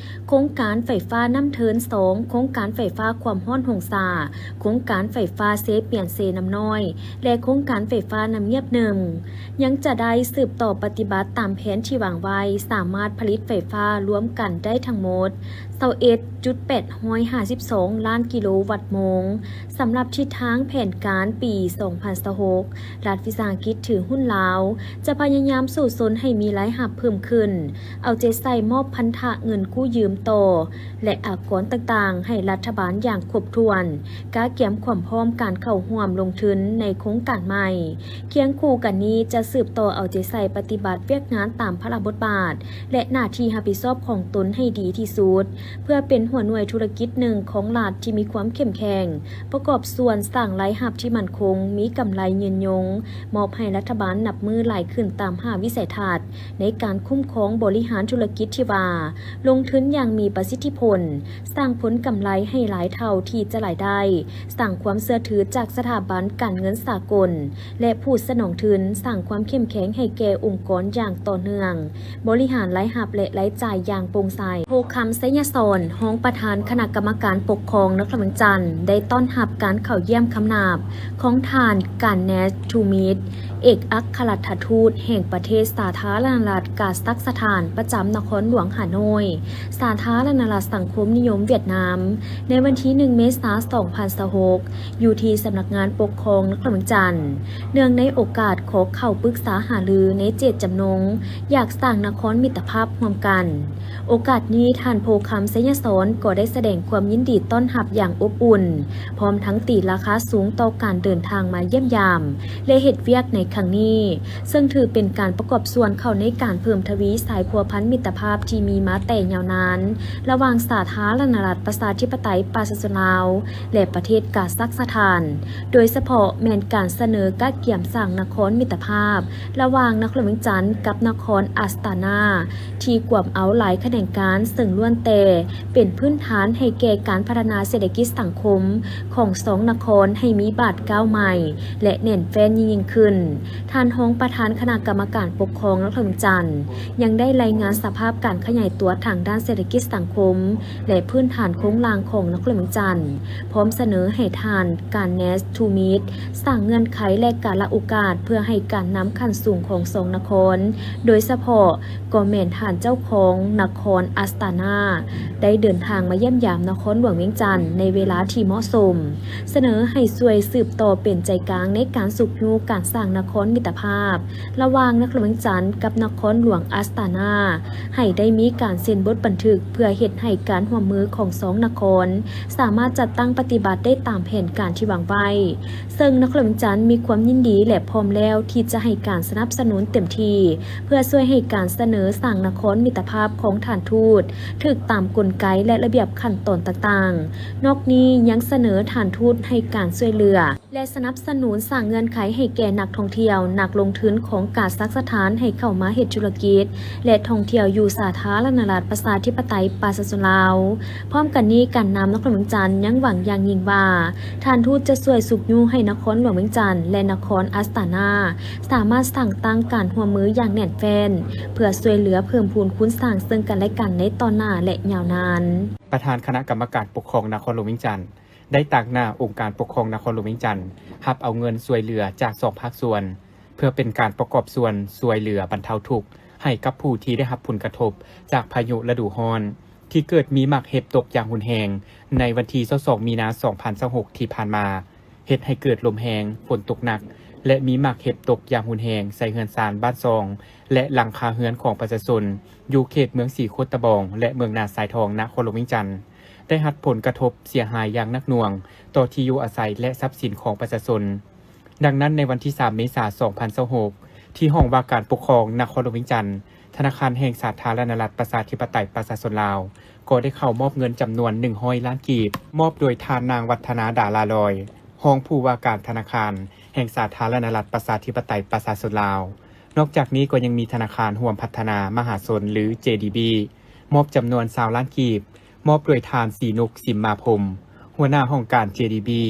ໂຄງການໄຟຟ້ານ້ຳເທີນສອງ, ໂຄງການໄຟຟ້າຄວາມຮ້ອນຫົງສາ, ໂຄງການໄຟຟ້າເຊປຽນເຊນ້ຳນ້ອຍ ແລະ ໂຄງການໄຟຟ້ານ້ຳງຽບໜຶ່ງ ຍັງຈະໄດ້ສືບຕໍ່ປະຕິບັດຕາມແຜນທີ່ວາງໄວ້, ສາມາດຜະລິດໄຟຟ້າລວມກັນໄດ້ທັງໝົດ ຊາວເອັດຈຸດແປດຮ້ອຍຫ້າສິບສອງລ້ານກິໂລວັດໂມງ. ສຳລັບທິດທາງແຜນການປີສອງພັນຊາວຫົກ ລັດວິສາຫະກິດຖືຫຸ້ນລາວ ຈະພະຍາຍາມສູ້ຊົນໃຫ້ມີລາຍຮັບເພີ່ມຂຶ້ນ, ເອົາໃຈໃສ່ມອບພັນທະເງິນກູ້ຢືມຕໍ່ ແລະ ອາກອນຕ່າງໆ ໃຫ້ລັດຖະບານຢ່າງຄົບຖ້ວນ, ກະກຽມຄວາມພ້ອມການເຂົ້າຮ່ວມລົງທຶນໃນໂຄງການໃໝ່. ຄຽງຄູ່ກັນນີ້, ຈະສືບຕໍ່ເອົາໃຈໃສ່ປະຕິບັດວຽກງານຕາມພາລະບົດບາດ ແລະ ໜ້າທີ່ຮັບຜິດຊອບຂອງຕົນໃຫ້ດີທີ່ສຸດ, ເພື່ອເປັນຫົວໜ່ວຍທຸລະກິດໜຶ່ງຂອງລັດທີ່ມີຄວາມເຂັ້ມແຂງ, ປະກອບສ່ວນສ້າງລາຍຮັບທີ່ໝັ້ນຄົງ, ມີກຳໄລຍືນຍົງ, ມອບໃຫ້ລັດຖະບານນັບມື້ຫຼາຍຂຶ້ນຕາມຫ້າວິໄສທັດໃນການຄຸ້ມຄອງບໍລິຫານທຸລະກິດທີ່ວ່າ ລົງທຶນຢ່າງມີປະສິດທິຜົນ, ສ້າງຜົນກຳໄລໃຫ້ຫຼາຍເທົ່າທີ່ຈະຫຼາຍໄດ້, ສ້າງຄວາມເຊື່ອຖືຈາກສະຖາບັນການເງິນສາກົນ ແລະ ຜູ້ສະໜອງທຶນ, ສ້າງຄວາມເຂັ້ມແຂງໃຫ້ແກ່ອົງກອນຢ່າງຕໍ່ເນື່ອງ, ບໍລິຫານລາຍຮັບ ແລະ ລາຍຈ່າຍຢ່າງໂປ່ງໃສ. ໂພຄຳ ໄຊຍະ ສອນ ຮອງປະທານຄະນະກຳມະການປົກຄອງນະຄອນຫຼວງວຽງຈັນ ໄດ້ຕ້ອນຮັບການເຂົ້າຢ້ຽມຄຳນາບຂອງທ່ານ ການແນສ ທູມິດ ເອກອັກຄະລັດຖະທູດແຫ່ງປະເທດສາທາລະນະລັດກາຊັກສະຖານ ປະຈຳນະຄອນຫຼວງຮ່າໂນ້ຍ ສາທາລະນະລັດສັງຄົມນິຍົມຫວຽດນາມ ໃນວັນທີໜຶ່ງ ເມສາ ສອງພັນຊາວຫົກ ຢູ່ທີ່ສຳນັກງານປົກຄອງນະຄອນຫຼວງວຽງຈັນ ເນື່ອງໃນໂອກາດຂໍເຂົ້າປຶກສາຫາລືໃນເຈດຈຳນົງ ຢາກສ້າງນະຄອນມິດຕະພາບຮ່ວມກັນ. ໂອກາດນີ້ ທ່ານ ໂພຄຳ ໄຊຍະສອນ ກໍໄດ້ສະແດງຄວາມຍິນດີຕ້ອນຮັບຢ່າງອົບອຸ່ນ, ພ້ອມທັງຕີລາຄາສູງຕໍ່ການເດີນທາງມາຢ້ຽມຢາມ ແລະ ເຮັດວຽກໃນຄັ້ງນີ້, ເຊິ່ງຖືເປັນການປະກອບສ່ວນເຂົ້າໃນການເພີ່ມທະວີສາຍພົວພັນມິດຕະພາບທີ່ມີມາແຕ່ຍາວນານ ລະຫວ່າງສາທາລະນະລັດປະຊາທິປະໄຕປະຊາຊົນລາວ ແລະ ປະເທດກາຊັກສະຖານ, ໂດຍສະເພາະແມ່ນການສະເໜີກະກຽມສ້າງນະຄອນມິດຕະພາບ ລະຫວ່າງນະຄອນຫຼວງວຽງຈັນກັບນະຄອນອາສຕານາ ທີ່ກວມເອົາຫຼາຍຂະແໜງການ ເຊິ່ງລ້ວນແຕ່ເປັນພື້ນຖານໃຫ້ແກ່ການພັດທະນາເສດຖະກິດສັງຄົມຂອງສອງນະຄອນໃຫ້ມີບາດກ້າວໃໝ່ ແລະ ແໜ້ນແຟ້ນຍິ່ງໆຂຶ້ນ. ທ່ານຮອງປະທານຄະນະກຳມະການປົກຄອງນະຄອນຫຼວງວຽງຈັນ ຍັງໄດ້ລາຍງານສະພາບການຂະຫຍາຍຕົວທາງດ້ານເສດຖະກິດສັງຄົມ ແລະ ພື້ນຖານໂຄງລ່າງຂອງນະຄອນຫຼວງວຽງຈັນ, ພ້ອມສະເໜີໃຫ້ທ່ານ ການແນສ ທູມິດ ສ້າງເງື່ອນໄຂ ແລະ ກາລະໂອກາດ ເພື່ອໃຫ້ການນຳຂັ້ນສູງຂອງສອງນະຄອນ, ໂດຍສະເພາະກໍແມ່ນທ່ານເຈົ້າຂອງນະຄອນອາສຕານາ ໄດ້ເດີນທາງມາຢ້ຽມຢາມນະຄອນຫຼວງວຽງຈັນໃນເວລາທີ່ເໝາະສົມ, ສະເໜີໃຫ້ຊ່ວຍສືບຕໍ່ເປັນໃຈກາງໃນການຊຸກຍູ້ການສ້າງນະຄອນມິດຕະພາບ ລະຫວ່າງນະຄອນຫຼວງວຽງຈັນກັບນະຄອນຫຼວງອາສຕານາ ໃຫ້ໄດ້ມີການເຊັນບົດບັນທຶກ ເພື່ອເຮັດໃຫ້ການຮ່ວມມືຂອງສອງນະຄອນສາມາດຈັດຕັ້ງປະຕິບັດໄດ້ຕາມແຜນການທີ່ວາງໄວ້, ເຊິ່ງນະຄອນຫຼວງວຽງຈັນມີຄວາມຍິນດີ ແລະ ພ້ອມແລ້ວທີ່ຈະໃຫ້ການສະໜັບສະໜູນເຕັມທີ່ ເພື່ອຊ່ວຍໃຫ້ການສະເໜີສ້າງນະຄອນມິດຕະພາບຂອງທ່ານທູດ ຖືກຕາມກົນໄກ ແລະ ລະບຽບຂັ້ນຕອນຕ່າງໆ. ນອກນີ້ຍັງສະເໜີທ່ານທູດໃຫ້ການຊ່ວຍເຫຼືອ ແລະ ສະໜັບສະໜູນສ້າງເງື່ອນໄຂໃຫ້ແກ່ນັກທ່ອງທ່ຽວ, ນັກລົງທຶນຂອງກາຊັກສະຖານໃຫ້ເຂົ້າມາເຮັດທຸລະກິດ ແລະ ທ່ອງທ່ຽວຢູ່ສາທາລະນະລັດປະຊາທິປະໄຕປະຊາຊົນລາວ. ພ້ອມກັນນີ້, ການນຳນະຄອນຫຼວງວຽງຈັນຍັງຫວັງຢ່າງຍິ່ງວ່າ ທ່ານທູດຈະຊ່ວຍຊຸກຍູ້ໃຫ້ນະຄອນຫຼວງວຽງຈັນ ແລະ ນະຄອນອາສຕານາ ສາມາດສ້າງຕັ້ງການຮ່ວມມືຢ່າງແໜ້ນແຟ້ນ ເພື່ອຊ່ວຍເຫຼືອເພີ່ມພູນຄູນສ້າງເຊິ່ງກັນແລະກັນໃນຕໍ່ໜ້າ ແລະ ຍາວນານ. ປະທານຄະນະກຳມະການປົກຄອງນະຄອນຫຼວງວຽງຈັນ ໄດ້ຕາງໜ້າອົງການປົກຄອງນະຄອນຫຼວງວຽງຈັນ ຮັບເອົາເງິນຊ່ວຍເຫຼືອຈາກສອງພາກສ່ວນ ເພື່ອເປັນການປະກອບສ່ວນຊ່ວຍເຫຼືອບັນເທົາທຸກໃຫ້ກັບຜູ້ທີ່ໄດ້ຮັບຜົນກະທົບຈາກພາຍຸລະດູຮ້ອນ ທີ່ເກີດມີໝາກເຫັບຕົກຢ່າງຮຸນແຮງໃນວັນທີຊາວສອງ ມີນາ ສອງພັນຊາວຫົກ ທີ່ຜ່ານມາ, ເຮັດໃຫ້ເກີດລົມແຮງ, ຝົນຕົກໜັກ ແລະ ມີໝາກເຫັບຕົກຢ່າງຮຸນແຮງໃສ່ເຮືອນຊານບ້ານຊ່ອງ ແລະ ຫຼັງຄາເຮືອນຂອງປະຊາຊົນ ຢູ່ເຂດເມືອງສີໂຄດຕະບອງ ແລະ ເມືອງນາຊາຍທອງ ນະຄອນຫຼວງວຽງຈັນ ໄດ້ຮັບຜົນກະທົບເສຍຫາຍຢ່າງໜັກໜ່ວງຕໍ່ທີ່ຢູ່ອາໄສ ແລະ ຊັບສິນຂອງປະຊາຊົນ. ດັ່ງນັ້ນ, ໃນວັນທີສາມ ເມສາ ສອງພັນຊາວຫົກ ທີ່ຫ້ອງວ່າການປົກຄອງນະຄອນຫຼວງວຽງຈັນ, ທະນາຄານແຫ່ງສາທາລະນະລັດປະຊາທິປະໄຕປະຊາຊົນລາວ ກໍໄດ້ເຂົ້າມອບເງິນຈຳນວນໜຶ່ງຮ້ອຍລ້ານກີບ, ມອບໂດຍທ່ານນາງ ວັດທະນາ ດາລາລອຍ, ຮອງຜູ້ວ່າການທະນາຄານແຫ່ງສາທາລະນະລັດປະຊາທິປະໄຕປະຊາຊົນລາວ. ນອກຈາກນີ້ກໍຍັງມີທະນາຄານຮ່ວມພັດທະນາມະຫາຊົນ ຫຼື ເຈດີບີ ມອບຈຳນວນຊາວລ້ານກີບ, ມອບໂດຍທ່ານ ສີນຸກ ສິມມາພົມ, ຫົວໜ້າຫ້ອງການ ເຈດີບີ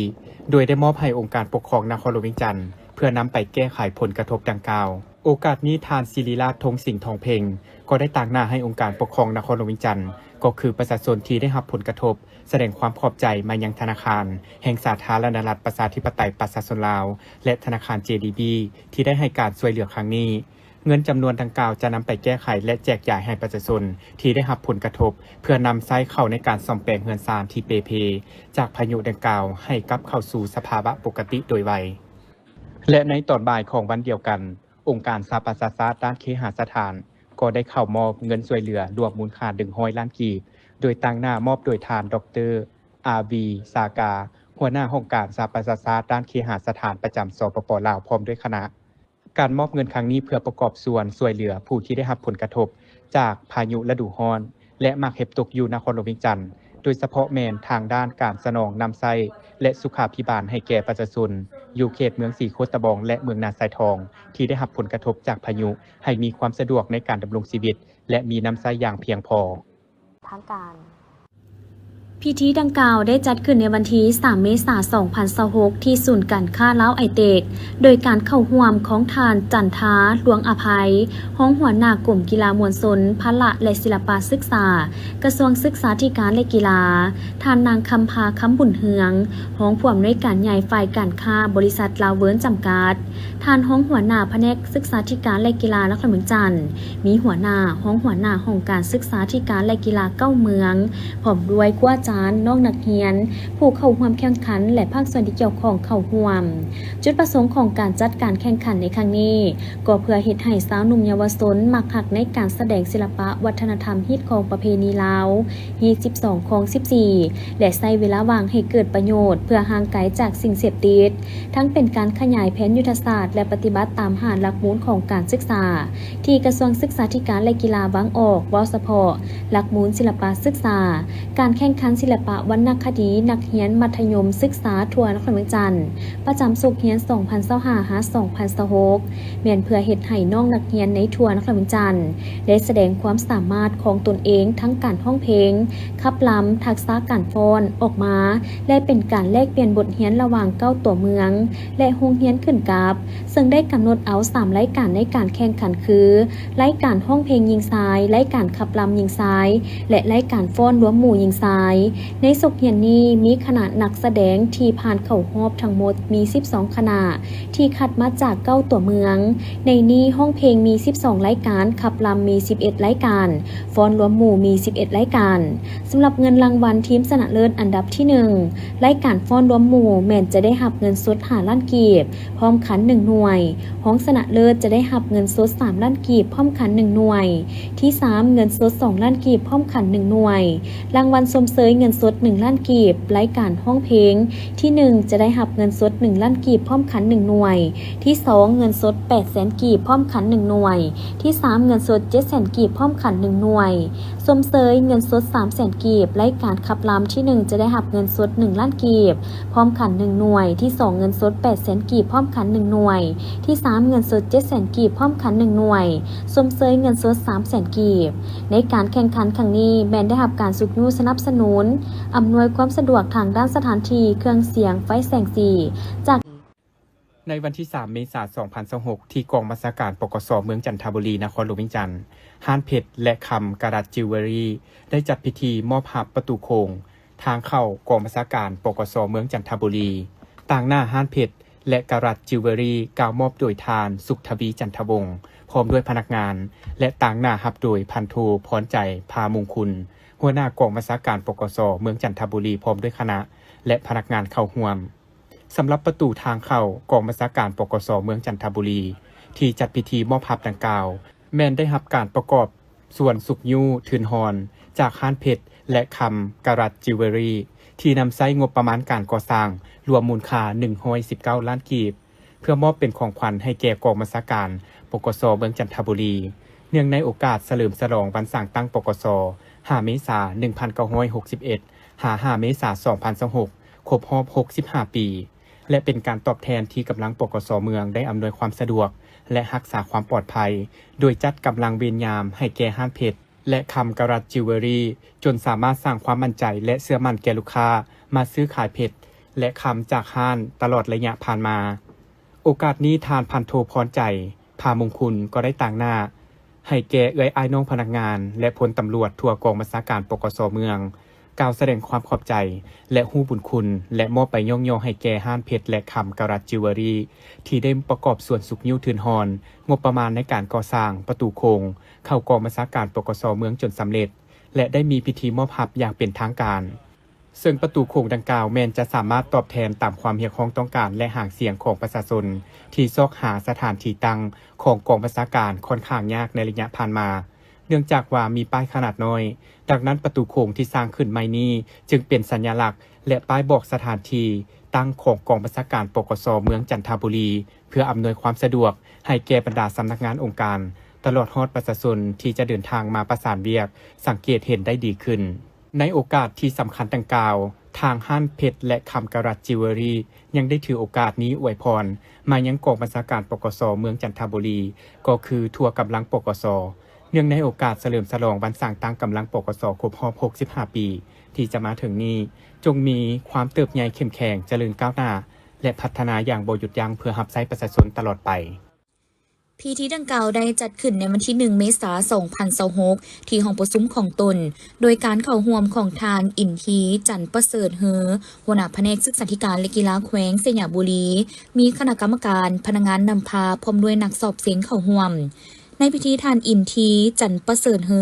ໂດຍໄດ້ມອບໃຫ້ອົງການປົກຄອງນະຄອນຫຼວງວຽງຈັນ ເພື່ອນຳໄປແກ້ໄຂຜົນກະທົບດັ່ງກ່າວ. ໂອກາດນີ້, ທ່ານ ສິລິລາດ ທົງສິງທອງເພັງ ກໍໄດ້ຕາງໜ້າໃຫ້ອົງການປົກຄອງນະຄອນຫຼວງວຽງຈັນ ກໍຄືປະຊາຊົນທີ່ໄດ້ຮັບຜົນກະທົບ ສະແດງຄວາມຂອບໃຈມາຍັງທະນາຄານແຫ່ງສາທາລະນະລັດປະຊາທິປະໄຕປະຊາຊົນລາວ ແລະ ທະນາຄານ ເຈດີບີ ທີ່ໄດ້ໃຫ້ການຊ່ວຍເຫຼືອຄັ້ງນີ້. ເງິນຈຳນວນດັ່ງກ່າວຈະນຳໄປແກ້ໄຂ ແລະ ແຈກຢາຍໃຫ້ປະຊາຊົນທີ່ໄດ້ຮັບຜົນກະທົບ ເພື່ອນຳໃຊ້ເຂົ້າໃນການສ້ອມແປງເຮືອນຊານທີ່ເປ່ເພຈາກພາຍຸດັ່ງກ່າວ ໃຫ້ກັບເຂົ້າສູ່ສະພາວະປົກກະຕິໂດຍໄວ. ແລະ ໃນຕອນບ່າຍຂອງວັນດຽວກັນ, ອົງການສະຫະປະຊາຊາດດ້ານເຄຫະສະຖານ ກໍໄດ້ເຂົ້າມອບເງິນຊ່ວຍເຫຼືອລວມມູນຄ່າໜຶ່ງຮ້ອຍລ້ານກີບ, ໂດຍຕາງໜ້າມອບໂດຍທ່ານ ດອກເຕີ ອາວີ ຊາກາ, ຫົວໜ້າຫ້ອງການສະຫະປະຊາຊາດດ້ານເຄຫະສະຖານປະຈຳ ສປປ ລາວ ພ້ອມດ້ວຍຄະນະ. ການມອບເງິນຄັ້ງນີ້ເພື່ອປະກອບສ່ວນຊ່ວຍເຫຼືອຜູ້ທີ່ໄດ້ຮັບຜົນກະທົບຈາກພາຍຸລະດູຮ້ອນ ແລະ ໝາກເຫັບຕົກຢູ່ນະຄອນຫຼວງວຽງຈັນ, ໂດຍສະເພາະແມ່ນທາງດ້ານການສະໜອງນ້ຳໃຊ້ ແລະ ສຸຂາພິບານໃຫ້ແກ່ປະຊາຊົນຢູ່ເຂດເມືອງສີໂຄດຕະບອງ ແລະ ເມືອງນາຊາຍທອງ ທີ່ໄດ້ຮັບຜົນກະທົບຈາກພາຍຸ ໃຫ້ມີຄວາມສະດວກໃນການດຳລົງຊີວິດ ແລະ ມີນ້ຳໃຊ້ຢ່າງພຽງພໍ. ທາງການ. ພິທີດັ່ງກ່າວໄດ້ຈັດຂຶ້ນໃນວັນທີສາມ ເມສາ ສອງພັນຊາວຫົກ ທີ່ສູນການຄ້າລາວໄອເຕັກ ໂດຍການເຂົ້າຮ່ວມຂອງທ່ານ ຈັນທາ ຫຼວງອະໄພ ຮອງຫົວໜ້າກົມກິລາມວນຊົນ, ພະລະ ແລະ ສິລະປະສຶກສາ, ກະຊວງສຶກສາທິການ ແລະ ກິລາ, ທ່ານນາງ ຄຳພາ ຄຳບຸນເຮືອງ ຮອງຜູ້ອຳນວຍການໃຫຍ່ຝ່າຍການຄ້າບໍລິສັດລາວເວີນຈຳກັດ, ທ່ານຮອງຫົວໜ້າພະແນກສຶກສາທິການ ແລະ ກິລານະຄອນຫຼວງວຽງຈັນ, ມີຫົວໜ້າ, ຮອງຫົວໜ້າຫ້ອງການສຶກສາທິການ ແລະ ກິລາເກົ້າເມືອງ, ພ້ອມດ້ວຍຄູອາຈານ, ນ້ອງນັກຮຽນ, ຜູ້ເຂົ້າຮ່ວມແຂ່ງຂັນ ແລະ ພາກສ່ວນທີ່ກ່ຽວຂ້ອງເຂົ້າຮ່ວມ. ຈຸດປະສົງຂອງການຈັດການແຂ່ງຂັນໃນຄັ້ງນີ້ ກໍເພື່ອເຮັດໃຫ້ຊາວໜຸ່ມເຍົາວະຊົນມັກຮັກໃນການສະແດງສິລະປະວັດທະນະທຳຮີດຄອງປະເພນີລາວ ຮີດສິບສອງ ຄອງສິບສີ່ ແລະ ໃຊ້ເວລາວ່າງໃຫ້ເກີດປະໂຫຍດເພື່ອຫ່າງໄກຈາກສິ່ງເສບຕິດ, ທັງເປັນການຂະຫຍາຍແຜນຍຸດທະສາດ ແລະ ປະຕິບັດຕາມຫ້າຫຼັກມູນຂອງການສຶກສາ ທີ່ກະຊວງສຶກສາທິການ ແລະ ກິລາວາງອອກ, ເວົ້າສະເພາະ ຫຼັກມູນສິລະປະສຶກສາ, ການແຂ່ງຂັນສິລະປະວັນນະຄະດີນັກຮຽນມັດທະຍົມສຶກສາທົ່ວນະຄອນຫຼວງວຽງຈັນ ປະຈຳສົກຮຽນ ສອງພັນຊາວຫ້າ ຫາ ສອງພັນຊາວຫົກ ແມ່ນເພື່ອເຮັດໃຫ້ນ້ອງນັກຮຽນໃນທົ່ວນະຄອນຫຼວງວຽງຈັນ ໄດ້ສະແດງຄວາມສາມາດຂອງຕົນເອງ ທັງການຮ້ອງເພງ, ຂັບລຳ, ທັກສະການຟ້ອນອອກມາ ແລະ ເປັນການແລກປ່ຽນບົດຮຽນລະຫວ່າງເກົ້າຕົວເມືອງ ແລະ ໂຮງຮຽນຂຶ້ນກັບ, ເຊິ່ງໄດ້ກຳນົດເອົາສາມລາຍການໃນການແຂ່ງຂັນຄື ລາຍການຮ້ອງເພງຍິງຊາຍ, ລາຍການຂັບລຳຍິງຊາຍ ແລະ ລາຍການຟ້ອນລວມໝູ່ຍິງຊາຍ. ໃນສົກຮຽນນີ້ມີຄະນະນັກສະແດງທີ່ຜ່ານເຂົ້າຮອບທັງໝົດມີສິບສອງຄະນະ ທີ່ຄັດມາຈາກເກົ້າຕົວເມືອງ. ໃນນີ້ຮ້ອງເພງມີສິບສອງລາຍການ, ຂັບລຳມີສິບເອັດລາຍການ, ຟ້ອນລວມໝູ່ມີສິບເອັດລາຍການ. ສຳລັບເງິນລາງວັນທີມຊະນະເລີດອັນດັບທີໜຶ່ງ ລາຍການຟ້ອນລວມໝູ່ແມ່ນຈະໄດ້ຮັບເງິນສົດຫ້າລ້ານກີບ ພ້ອມຂັນໜຶ່ງໜ່ວຍ, ຮອງຊະນະເລີດຈະໄດ້ຮັບເງິນສົດສາມລ້ານກີບ ພ້ອມຂັນໜຶ່ງໜ່ວຍ, ທີສາມ ເງິນສົດສອງລ້ານກີບ ພ້ອມຂັນໜຶ່ງໜ່ວຍ, ລາງວັນຊົມເຊີຍເງິນສົດໜຶ່ງລ້ານກີບ, ລາຍການຮ້ອງເພງທີໜຶ່ງຈະໄດ້ຮັບເງິນສົດໜຶ່ງລ້ານກີບ ພ້ອມຂັນໜຶ່ງໜ່ວຍ, ທີສອງ ເງິນສົດແປດແສນກີບ ພ້ອມຂັນໜຶ່ງໜ່ວຍ, ທີສາມ ເງິນສົດເຈັດແສນກີບ ພ້ອມຂັນໜຶ່ງໜ່ວຍ, ຊົມເຊີຍເງິນສົດສາມແສນກີບ, ລາຍການຂັບລຳທີໜຶ່ງຈະໄດ້ຮັບເງິນສົດໜຶ່ງລ້ານກີບ ພ້ອມຂັນໜຶ່ງໜ່ວຍ, ທີສອງ ເງິນສົດແປດແສນກີບ ພ້ອມຂັນໜຶ່ງໜ່ວຍ, ທີສາມ ເງິນສົດເຈັດແສນກີບ ພ້ອມຂັນໜຶ່ງໜ່ວຍ, ຊົມເຊີຍເງິນສົດສາມແສນກີບ. ໃນການແຂ່ງຂັນຄັ້ງນີ້ແມ່ນໄດ້ຮັບການຊຸກຍູ້ສະໜັບສະໜູນ ອຳນວຍຄວາມສະດວກທາງດ້ານສະຖານທີ່, ເຄື່ອງສຽງ, ໄຟແສງສີ ຈາກ ໃນວັນທີສາມ ເມສາ ສອງພັນຊາວຫົກ ທີ່ກອງບັນຊາການ ປກສ ເມືອງຈັນທະບູລີ ນະຄອນຫຼວງວຽງຈັນ, ຮ້ານເພັດ ແລະ ຄຳ ກາລັດ ຈິວເວລຣີ ໄດ້ຈັດພິທີມອບຮັບປະຕູໂຂງທາງເຂົ້າກອງບັນຊາການ ປກສ ເມືອງຈັນທະບູລີ. ຕາງໜ້າຮ້ານເພັດ ແລະ ກາລັດ ຈິວເວລຣີ ກ່າວມອບໂດຍທ່ານ ສຸກທະວີ ຈັນທະວົງ ພ້ອມດ້ວຍພະນັກງານ ແລະ ຕາງໜ້າຮັບໂດຍ ພັນໂທ ພອນໃຈ ພາມຸງຄຸນ ຫົວໜ້າກອງບັນຊາການ ປກສ ເມືອງຈັນທະບູລີ ພ້ອມດ້ວຍຄະນະ ແລະ ພະນັກງານເຂົ້າຮ່ວມ. ສຳລັບປະຕູທາງເຂົ້າກອງບັນຊາການ ປກສ ເມືອງຈັນທະບູລີ ທີ່ຈັດພິທີມອບຮັບດັ່ງກ່າວ ແມ່ນໄດ້ຮັບການປະກອບສ່ວນຊຸກຍູ້ທຶນຮອນ ຈາກຮ້ານເພັດ ແລະ ຄຳ ກາລັດ ຈິວເວລຣີ ທີ່ນຳໃຊ້ງົບປະມານການກໍ່ສ້າງລວມມູນຄ່າໜຶ່ງຮ້ອຍສິບເກົ້າລ້ານກີບ ເພື່ອມອບເປັນຂອງຂວັນໃຫ້ແກ່ກອງບັນຊາການ ປກສ ເມືອງຈັນທະບູລີ ເນື່ອງໃນໂອກາດສະເຫຼີມສະຫຼອງວັນສ້າງຕັ້ງ ປກສ ຫ້າ ເມສາ ໜຶ່ງພັນເກົ້າຮ້ອຍຫົກສິບເອັດ ຫາ ຫ້າ ເມສາ ສອງພັນຊາວຫົກ ຄົບຮອບຫົກສິບຫ້າປີ ແລະ ເປັນການຕອບແທນທີ່ກຳລັງ ປກສ ເມືອງໄດ້ອຳນວຍຄວາມສະດວກ ແລະ ຮັກສາຄວາມປອດໄພ ໂດຍຈັດກຳລັງເວນຍາມໃຫ້ແກ່ຮ້ານເພັດ ແລະ ຄຳ ກາລັດ ຈິວເວລຣີ ຈົນສາມາດສ້າງຄວາມໝັ້ນໃຈ ແລະ ເຊື່ອໝັ້ນແກ່ລູກຄ້າມາຊື້ຂາຍເພັດ ແລະ ຄຳຈາກຮ້ານຕະຫຼອດໄລຍະຜ່ານມາ. ໂອກາດນີ້ ທ່ານ ພັນໂທ ພອນໃຈ ພາມຸງຄຸນ ກໍໄດ້ຕາງໜ້າໃຫ້ແກ່ເອື້ອຍອ້າຍນ້ອງພະນັກງານ ແລະ ພົນຕຳຫຼວດທົ່ວກອງບັນຊາການ ປກສ ເມືອງ ກ່າວສະແດງຄວາມຂອບໃຈ ແລະ ຮູ້ບຸນຄຸນ ແລະ ມອບໃບຍ້ອງຍໍໃຫ້ແກ່ຮ້ານເພັດ ແລະ ຄຳ ກາລັດ ຈິວເວລຣີ ທີ່ໄດ້ປະກອບສ່ວນຊຸກຍູ້ທຶນຮອນງົບປະມານໃນການກໍ່ສ້າງປະຕູໂຂງເຂົ້າກອງບັນຊາການ ປກສ ເມືອງຈົນສຳເລັດ ແລະ ໄດ້ມີພິທີມອບຮັບຢ່າງເປັນທາງການ. ເຊິ່ງປະຕູໂຂງດັ່ງກ່າວແມ່ນຈະສາມາດຕອບແທນຕາມຄວາມຮຽກຮ້ອງຕ້ອງການ ແລະ ຫາງສຽງຂອງປະຊາຊົນ ທີ່ຊອກຫາສະຖານທີ່ຕັ້ງຂອງກອງບັນຊາການຂ້ອນຂ້າງຍາກໃນໄລຍະຜ່ານມາ, ເນື່ອງຈາກວ່າມີປ້າຍຂະໜາດນ້ອຍ. ດັ່ງນັ້ນ, ປະຕູໂຂງທີ່ສ້າງຂຶ້ນໃໝ່ນີ້ຈຶ່ງເປັນສັນຍະລັກ ແລະ ປ້າຍບອກສະຖານທີ່ຕັ້ງຂອງກອງບັນຊາການ ປກສ ເມືອງຈັນທະບູລີ ເພື່ອອຳນວຍຄວາມສະດວກໃຫ້ແກ່ບັນດາສຳນັກງານອົງການ, ຕະຫຼອດຮອດປະຊາຊົນທີ່ຈະເດີນທາງມາປະສານວຽກ ສັງເກດເຫັນໄດ້ດີຂຶ້ນ. ໃນໂອກາດທີ່ສຳຄັນດັ່ງກ່າວ, ທາງຮ້ານເພັດ ແລະ ຄຳກາລັດ ຈິວເວລຣີ ຍັງໄດ້ຖືໂອກາດນີ້ອວຍພອນມາຍັງກອງບັນຊາການ ປກສ ເມືອງຈັນທະບູລີ ກໍຄືທົ່ວກຳລັງ ປກສ ເນື່ອງໃນໂອກາດສະເຫຼີມສະຫຼອງວັນສ້າງຕັ້ງກຳລັງ ປກສ ຄົບຮອບ ຫົກສິບຫ້າ ປີ ທີ່ຈະມາເຖິງນີ້, ຈົ່ງມີຄວາມເຕີບໃຫຍ່ເຂັ້ມແຂງ, ຈະເລີນກ້າວໜ້າ ແລະ ພັດທະນາຢ່າງບໍ່ຢຸດຢັ້ງ ເພື່ອຮັບໃຊ້ປະຊາຊົນຕະຫຼອດໄປ. ພິທີດັ່ງກ່າວໄດ້ຈັດຂຶ້ນໃນວັນທີ ໜຶ່ງ ເມສາ ສອງພັນຊາວຫົກ ທີ່ຫ້ອງປະຊຸມຂອງຕົນ, ໂດຍການເຂົ້າຮ່ວມຂອງທ່ານ ອິນທີ ຈັນປະເສີດເຮີ ຫົວໜ້າພະແນກສຶກສາທິການ ແລະ ກິລາແຂວງໄຊຍະບູລີ, ມີຄະນະກຳມະການ, ພະນັກງານນຳພາ ພ້ອມດ້ວຍນັກສອບເສັງເຂົ້າຮ່ວມ. ໃນພິທີ, ທ່ານ ອິນທີ ຈັນປະເສີດເຮີ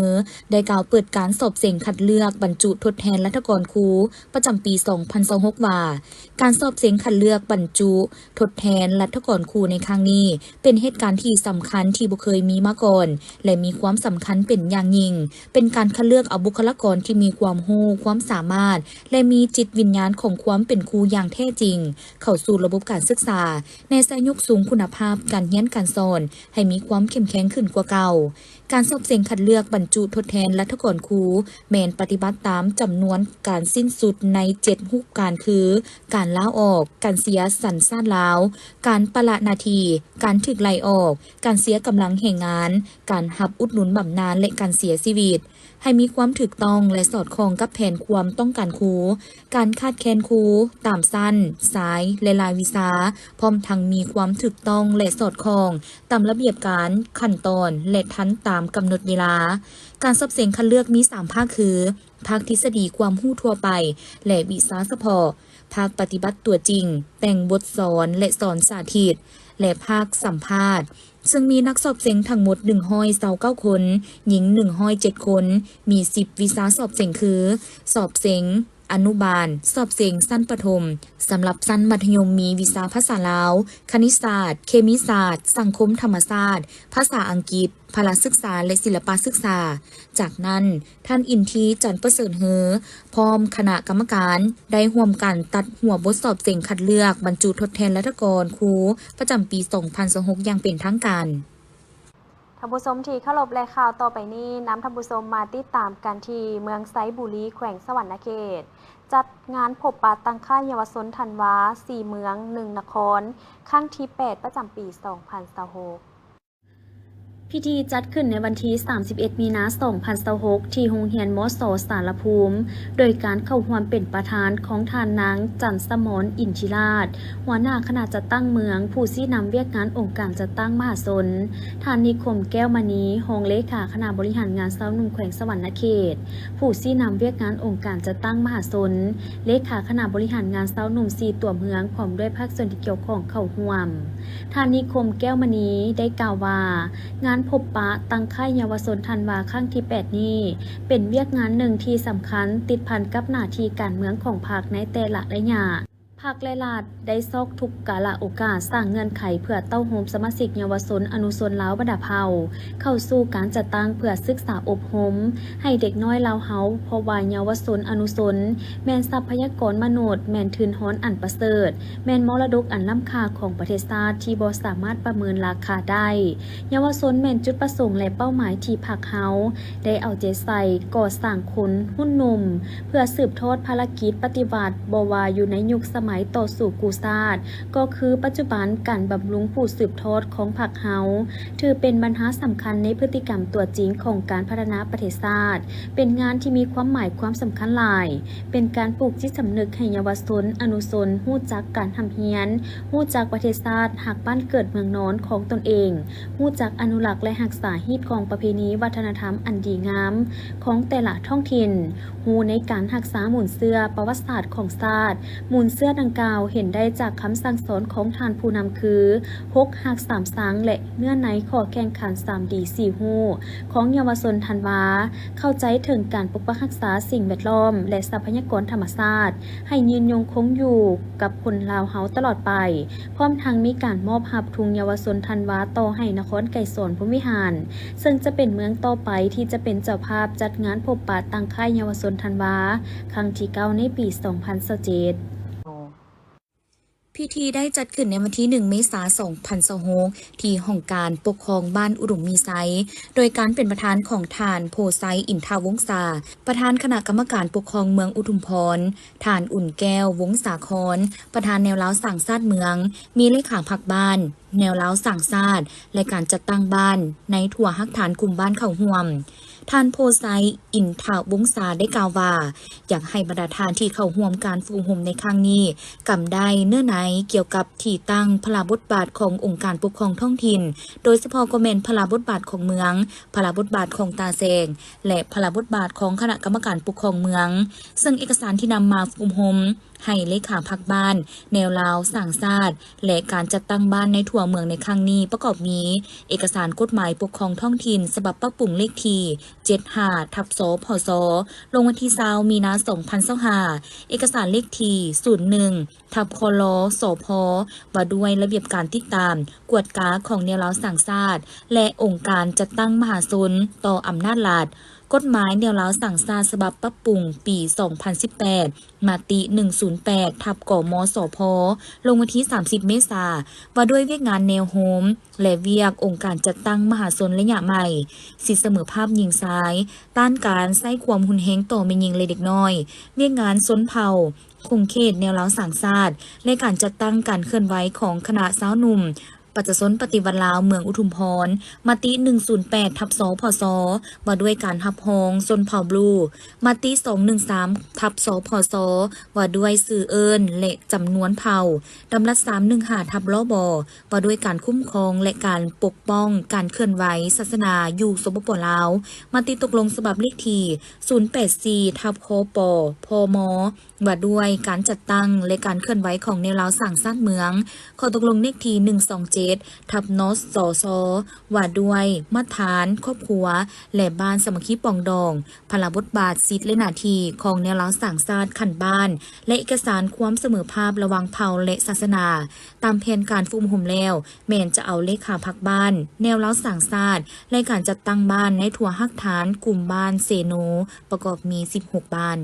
ໄດ້ກ່າວເປີດການສອບເສັງຄັດເລືອກບັນຈຸທົດແທນລັດຖະກອນຄູ ປະຈຳປີ ສອງພັນຊາວຫົກ ວ່າ, ການສອບເສັງຄັດເລືອກບັນຈຸ ທົດແທນລັດຖະກອນຄູໃນຄັ້ງນີ້ ເປັນເຫດການທີ່ສຳຄັນທີ່ບໍ່ເຄີຍມີມາກ່ອນ ແລະ ມີຄວາມສຳຄັນເປັນຢ່າງຍິ່ງ, ເປັນການຄັດເລືອກເອົາບຸກຄະລາກອນທີ່ມີຄວາມຮູ້, ຄວາມສາມາດ ແລະ ມີຈິດວິນຍານຂອງຄວາມເປັນຄູຢ່າງແທ້ຈິງ ເຂົ້າສູ່ລະບົບການສຶກສາ ແນໃສ່ຍົກສູງຄຸນນະພາບການຮຽນການສອນໃຫ້ມີຄວາມເຂັ້ມແຂງຂຶ້ນກວ່າເກົ່າ. ການສອບເສັງຄັດເລືອກບັນຈຸທົດແທນລັດຖະກອນຄູ ແມ່ນປະຕິບັດຕາມຈຳນວນການສິ້ນສຸດໃນເຈັດຮູບການຄື ການລາອອກ, ການເສຍສັນຊາດລາວ, ການປະລະໜ້າທີ່, ການຖືກໄລ່ອອກ, ການເສຍກຳລັງແຮງງານ, ການຮັບອຸດໜູນບຳນານ ແລະ ການເສຍຊີວິດ. ໃຫ້ມີຄວາມຖືກຕ້ອງ ແລະ ສອດຄ່ອງກັບແຜນຄວາມຕ້ອງການຄູ, ການຂາດແຄນຄູຕາມຊັ້ນ, ສາຍ ແລະ ລາຍວິຊາ, ພ້ອມທັງມີຄວາມຖືກຕ້ອງ ແລະ ສອດຄ່ອງຕາມລະບຽບການ, ຂັ້ນຕອນ ແລະ ທັນຕາມກຳນົດເວລາ. ການສອບເສັງຄັດເລືອກມີສາມພາກຄື ພາກທິດສະດີຄວາມຮູ້ທົ່ວໄປ ແລະ ວິຊາສະເພາະ, ພາກປະຕິບັດຕົວຈິງ, ແຕ່ງບົດສອນ ແລະ ສອນສາທິດ ແລະ ພາກສຳພາດ, ເຊິ່ງມີນັກສອບເສັງທັງໝົດ ໜຶ່ງຮ້ອຍຊາວເກົ້າຄົນ, ຍິງ ໜຶ່ງຮ້ອຍເຈັດຄົນ, ມີ ສິບວິຊາສອບເສັງຄື ສອບເສັງອະນຸບານ, ສອບເສັງຊັ້ນປະຖົມ, ສຳລັບຊັ້ນມັດທະຍົມມີວິຊາພາສາລາວ, ຄະນິດສາດ, ເຄມີສາດ, ສັງຄົມທຳມະຊາດ, ພາສາອັງກິດ, ພະລະສຶກສາ ແລະ ສິລະປະສຶກສາ. ຈາກນັ້ນ, ທ່ານ ອິນທີ ຈັນປະເສີດເຮີ ພ້ອມຄະນະກຳມະການ ໄດ້ຮ່ວມກັນຕັດຫົວບົດສອບເສັງຄັດເລືອກບັນຈຸທົດແທນລັດຖະກອນຄູປະຈຳປີ ສອງພັນຊາວຫົກ ຢ່າງເປັນທາງການ. ທ່ານຜູ້ຊົມທີ່ເຄົາລົບ ແລະ ຂ່າວຕໍ່ໄປນີ້ ນຳທ່ານຜູ້ຊົມມາຕິດຕາມກັນທີ່ເມືອງໄຊບູລີ ແຂວງສະຫວັນນະເຂດ ຈັດງານພົບປະຕັ້ງຄ້າຍເຍົາວະຊົນທັນວາ ສີ່ເມືອງ ໜຶ່ງນະຄອນ ຄັ້ງທີ ແປດ ປະຈຳປີ ສອງພັນຊາວຫົກ. ພິທີຈັດຂຶ້ນໃນວັນທີ ສາມສິບເອັດ ມີນາ ສອງພັນຊາວຫົກ ທີ່ໂຮງຮຽນ ມສ ສາລະພູມ, ໂດຍການເຂົ້າຮ່ວມເປັນປະທານຂອງທ່ານນາງ ຈັນສະໝອນ ອິນທິລາດ, ຫົວໜ້າຄະນະຈັດຕັ້ງເມືອງ, ຜູ້ຊີ້ນຳວຽກງານອົງການຈັດຕັ້ງມະຫາຊົນ, ທ່ານ ນິຄົມ ແກ້ວມະນີ, ຮອງເລຂາຄະນະບໍລິຫານງານຊາວໜຸ່ມແຂວງສະຫວັນນະເຂດ, ຜູ້ຊີ້ນຳວຽກງານອົງການຈັດຕັ້ງມະຫາຊົນ, ເລຂາຄະນະບໍລິຫານງານຊາວໜຸ່ມ ສີ່ຕົວເມືອງ ພ້ອມດ້ວຍພາກສ່ວນທີ່ກ່ຽວຂ້ອງເຂົ້າຮ່ວມ. ທ່ານ ນິຄົມ ແກ້ວມະນີ ໄດ້ກ່າວວ່າ, ງານພົບປະຕັ້ງຄ້າຍເຍົາວະຊົນທັນວາຄັ້ງທີ ແປດ ນີ້ ເປັນວຽກງານໜຶ່ງທີ່ສຳຄັນ ຕິດພັນກັບໜ້າທີ່ການເມືອງຂອງພັກໃນແຕ່ລະໄລຍະ. ພັກ ແລະ ລັດ ໄດ້ຊອກທຸກກາລະໂອກາດສ້າງເງື່ອນໄຂເພື່ອເຕົ້າໂຮມສະມາຊິກເຍົາວະຊົນອະນຸຊົນລາວບັນດາເຜົ່າ ເຂົ້າສູ່ການຈັດຕັ້ງເພື່ອສຶກສາອົບຮົມໃຫ້ເດັກນ້ອຍລາວເຮົາ, ເພາະວ່າເຍົາວະຊົນອະນຸຊົນແມ່ນຊັບພະຍາກອນມະນຸດ, ແມ່ນທຶນຮອນອັນປະເສີດ, ແມ່ນມໍລະດົກອັນລ້ຳຄ່າຂອງປະເທດຊາດທີ່ບໍ່ສາມາດປະເມີນລາຄາໄດ້. ເຍົາວະຊົນແມ່ນຈຸດປະສົງ ແລະ ເປົ້າໝາຍທີ່ພັກເຮົາໄດ້ເອົາໃຈໃສ່ກໍ່ສ້າງຄົນຮຸ່ນໜຸ່ມ ເພື່ອສືບທອດພາລະກິດປະຕິວັດ, ບໍ່ວ່າຢູ່ໃນຍຸກສະໄໝຕໍ່ສູ້ກູ້ຊາດ, ກໍຄືປັດຈຸບັນການບຳລຸງຜູ້ສືບທອດຂອງພັກເຮົາ ຖືເປັນບັນຫາສຳຄັນໃນພຶດຕິກຳຕົວຈິງຂອງການພັດທະນາປະເທດຊາດ, ເປັນງານທີ່ມີຄວາມໝາຍຄວາມສຳຄັນຫຼາຍ, ເປັນການປູກຈິດສຳນຶກໃຫ້ເຍົາວະຊົນອະນຸຊົນຮູ້ຈັກການຮ່ຳຮຽນ, ຮູ້ຈັກປະເທດຊາດ, ຮັກບ້ານເກີດເມືອງນອນຂອງຕົນເອງ, ຮູ້ຈັກອະນຸລັກ ແລະ ຮັກສາຮີດຄອງປະເພນີວັດທະນະທຳອັນດີງາມຂອງແຕ່ລະທ້ອງຖິ່ນ, ຮູ້ໃນການຮັກສາມູນເຊື້ອປະຫວັດສາດຂອງຊາດ. ມູນເຊື້ອດັ່ງກ່າວເຫັນໄດ້ຈາກຄຳສັ່ງສອນຂອງທ່ານຜູ້ນຳຄື ຫົກຮັກສາມຊັງ ແລະ ເນື້ອໃນຂໍ້ແຂ່ງຂັນ ສາມດີ ສີ່ຮູ້ ຂອງເຍົາວະຊົນທັນວາ, ເຂົ້າໃຈເຖິງການປົກປັກຮັກສາສິ່ງແວດລ້ອມ ແລະ ຊັບພະຍາກອນທຳມະຊາດ ໃຫ້ຍືນຍົງຄົງຢູ່ກັບຄົນລາວເຮົາຕະຫຼອດໄປ, ພ້ອມທັງມີການມອບຮັບທຸງເຍົາວະຊົນທັນວາຕໍ່ໃຫ້ນະຄອນໄກສອນພົມວິຫານ, ເຊິ່ງຈະເປັນເມືອງຕໍ່ໄປທີ່ຈະເປັນເຈົ້າພາບຈັດງານພົບປະຕັ້ງຄ້າຍເຍົາວະຊົນທັນວາ ຄັ້ງທີ ເກົ້າ ໃນປີ ສອງພັນຊາວເຈັດ. ພິທີໄດ້ຈັດຂຶ້ນໃນວັນທີໜຶ່ງ ເມສາ ສອງພັນຊາວຫົກ ທີ່ຫ້ອງການປົກຄອງບ້ານອຸດົມມີໄຊ ໂດຍການເປັນປະທານຂອງທ່ານ ໂພໄຊ ອິນທະວົງສາ ປະທານຄະນະກຳມະການປົກຄອງເມືອງອຸທຸມພອນ, ທ່ານ ອຸ່ນແກ້ວ ວົງສາຄອນ ປະທານແນວລາວສ້າງຊາດເມືອງ, ມີເລຂາພັກບ້ານ, ແນວລາວສ້າງຊາດ ແລະ ການຈັດຕັ້ງບ້ານໃນທົ່ວຮາກຖານກຸ່ມບ້ານເຂົ້າຮ່ວມ. ທ່ານ ໂພໄຊ ອິນທະວົງສາ ໄດ້ກ່າວວ່າ ຢາກໃຫ້ບັນດາທ່ານທີ່ເຂົ້າຮ່ວມການຝຶກອົບຮົມໃນຄັ້ງນີ້ ກຳໄດ້ເນື້ອໃນກ່ຽວກັບທີ່ຕັ້ງພາລະບົດບາດຂອງອົງການປົກຄອງທ້ອງຖິ່ນ, ໂດຍສະເພາະກໍແມ່ນພາລະບົດບາດຂອງເມືອງ, ພາລະບົດບາດຂອງຕາແສງ ແລະ ພາລະບົດບາດຂອງຄະນະກຳມະການປົກຄອງເມືອງ, ເຊິ່ງເອກະສານທີ່ນຳມາຝຶກອົບຮົມ ໃຫ້ເລຂາພັກບ້ານ, ແນວລາວສ້າງຊາດ ແລະ ການຈັດຕັ້ງບ້ານໃນທົ່ວເມືອງໃນຄັ້ງນີ້ ປະກອບມີ ເອກະສານກົດໝາຍປົກຄອງທ້ອງຖິ່ນ ສະບັບປັບປຸງເລກທີ ເຈັດຫ້າ ທັບ ສພສ ລົງວັນທີ ຊາວ ມີນາ ສອງພັນຊາວຫ້າ, ເອກະສານເລກທີ ສູນໜຶ່ງ ທັບ ຄລ ສພ ວ່າດ້ວຍລະບຽບການຕິດຕາມ, ກວດກາຂອງແນວລາວສ້າງຊາດ ແລະ ອົງການຈັດຕັ້ງມະຫາຊົນຕໍ່ອຳນາດລັດ, ກົດໝາຍແນວລາວສ້າງຊາດ ສະບັບປັບປຸງປີ ສອງພັນສິບແປດ ມະຕິ ໜຶ່ງສູນແປດ ທັບ ກມສພ ລົງວັນທີ ສາມສິບ ເມສາ ວ່າດ້ວຍວຽກງານແນວໂຮມ ແລະ ວຽກອົງການຈັດຕັ້ງມະຫາຊົນໄລຍະໃໝ່, ສິດສະເໝີພາບຍິງຊາຍ, ຕ້ານການໃຊ້ຄວາມຮຸນແຮງຕໍ່ແມ່ຍິງ ແລະ ເດັກນ້ອຍ, ວຽກງານຊົນເຜົ່າ, ຂົງເຂດແນວລາວສ້າງຊາດ ແລະ ການຈັດຕັ້ງການເຄື່ອນໄຫວຂອງຄະນະຊາວໜຸ່ມ ປະຊາຊົນປະຕິວັດລາວເມືອງອຸທຸມພອນ, ມະຕິ ໜຶ່ງສູນແປດ ທັບ ສພສ ວ່າດ້ວຍການຮັບຮອງຊົນເຜົ່າບລູ, ມະຕິ ສອງໜຶ່ງສາມ ທັບ ສພສ ວ່າດ້ວຍຊື່ເອີ້ນ ແລະ ຈຳນວນເຜົ່າ, ດຳລັດ ສາມໜຶ່ງຫ້າ ທັບ ລບ ວ່າດ້ວຍການຄຸ້ມຄອງ ແລະ ການປົກປ້ອງການເຄື່ອນໄຫວສາສະໜາຢູ່ ສປປ ລາວ, ມະຕິຕົກລົງສະບັບເລກທີ ສູນແປດສີ່ ທັບ ຄປ ພມ ວ່າດ້ວຍການຈັດຕັ້ງ ແລະ ການເຄື່ອນໄຫວຂອງແນວລາວສ້າງຊາດເມືອງ, ຂໍ້ຕົກລົງເລກທີ ໜຶ່ງສອງເຈັດ ທັບ ນສສ ວ່າດ້ວຍມາດຖານຄອບຄົວ ແລະ ບ້ານສາມັກຄີປອງດອງ, ພາລະບົດບາດ, ສິດ ແລະ ໜ້າທີ່ຂອງແນວລາວສ້າງຊາດຂັ້ນບ້ານ ແລະ ເອກະສານຄວາມສະເໝີພາບລະຫວ່າງເຜົ່າ ແລະ ສາສະໜາ. ຕາມແຜນການຝຶກອົບຮົມແລ້ວ ແມ່ນຈະເອົາເລຂາພັກບ້ານ, ແນວລາວສ້າງຊາດ ແລະ ການຈັດຕັ້ງບ້ານໃນທົ່ວຮາກຖານກຸ່ມບ້ານເຊໂນ ປະກອບມີ ສິບຫົກ ບ້ານ.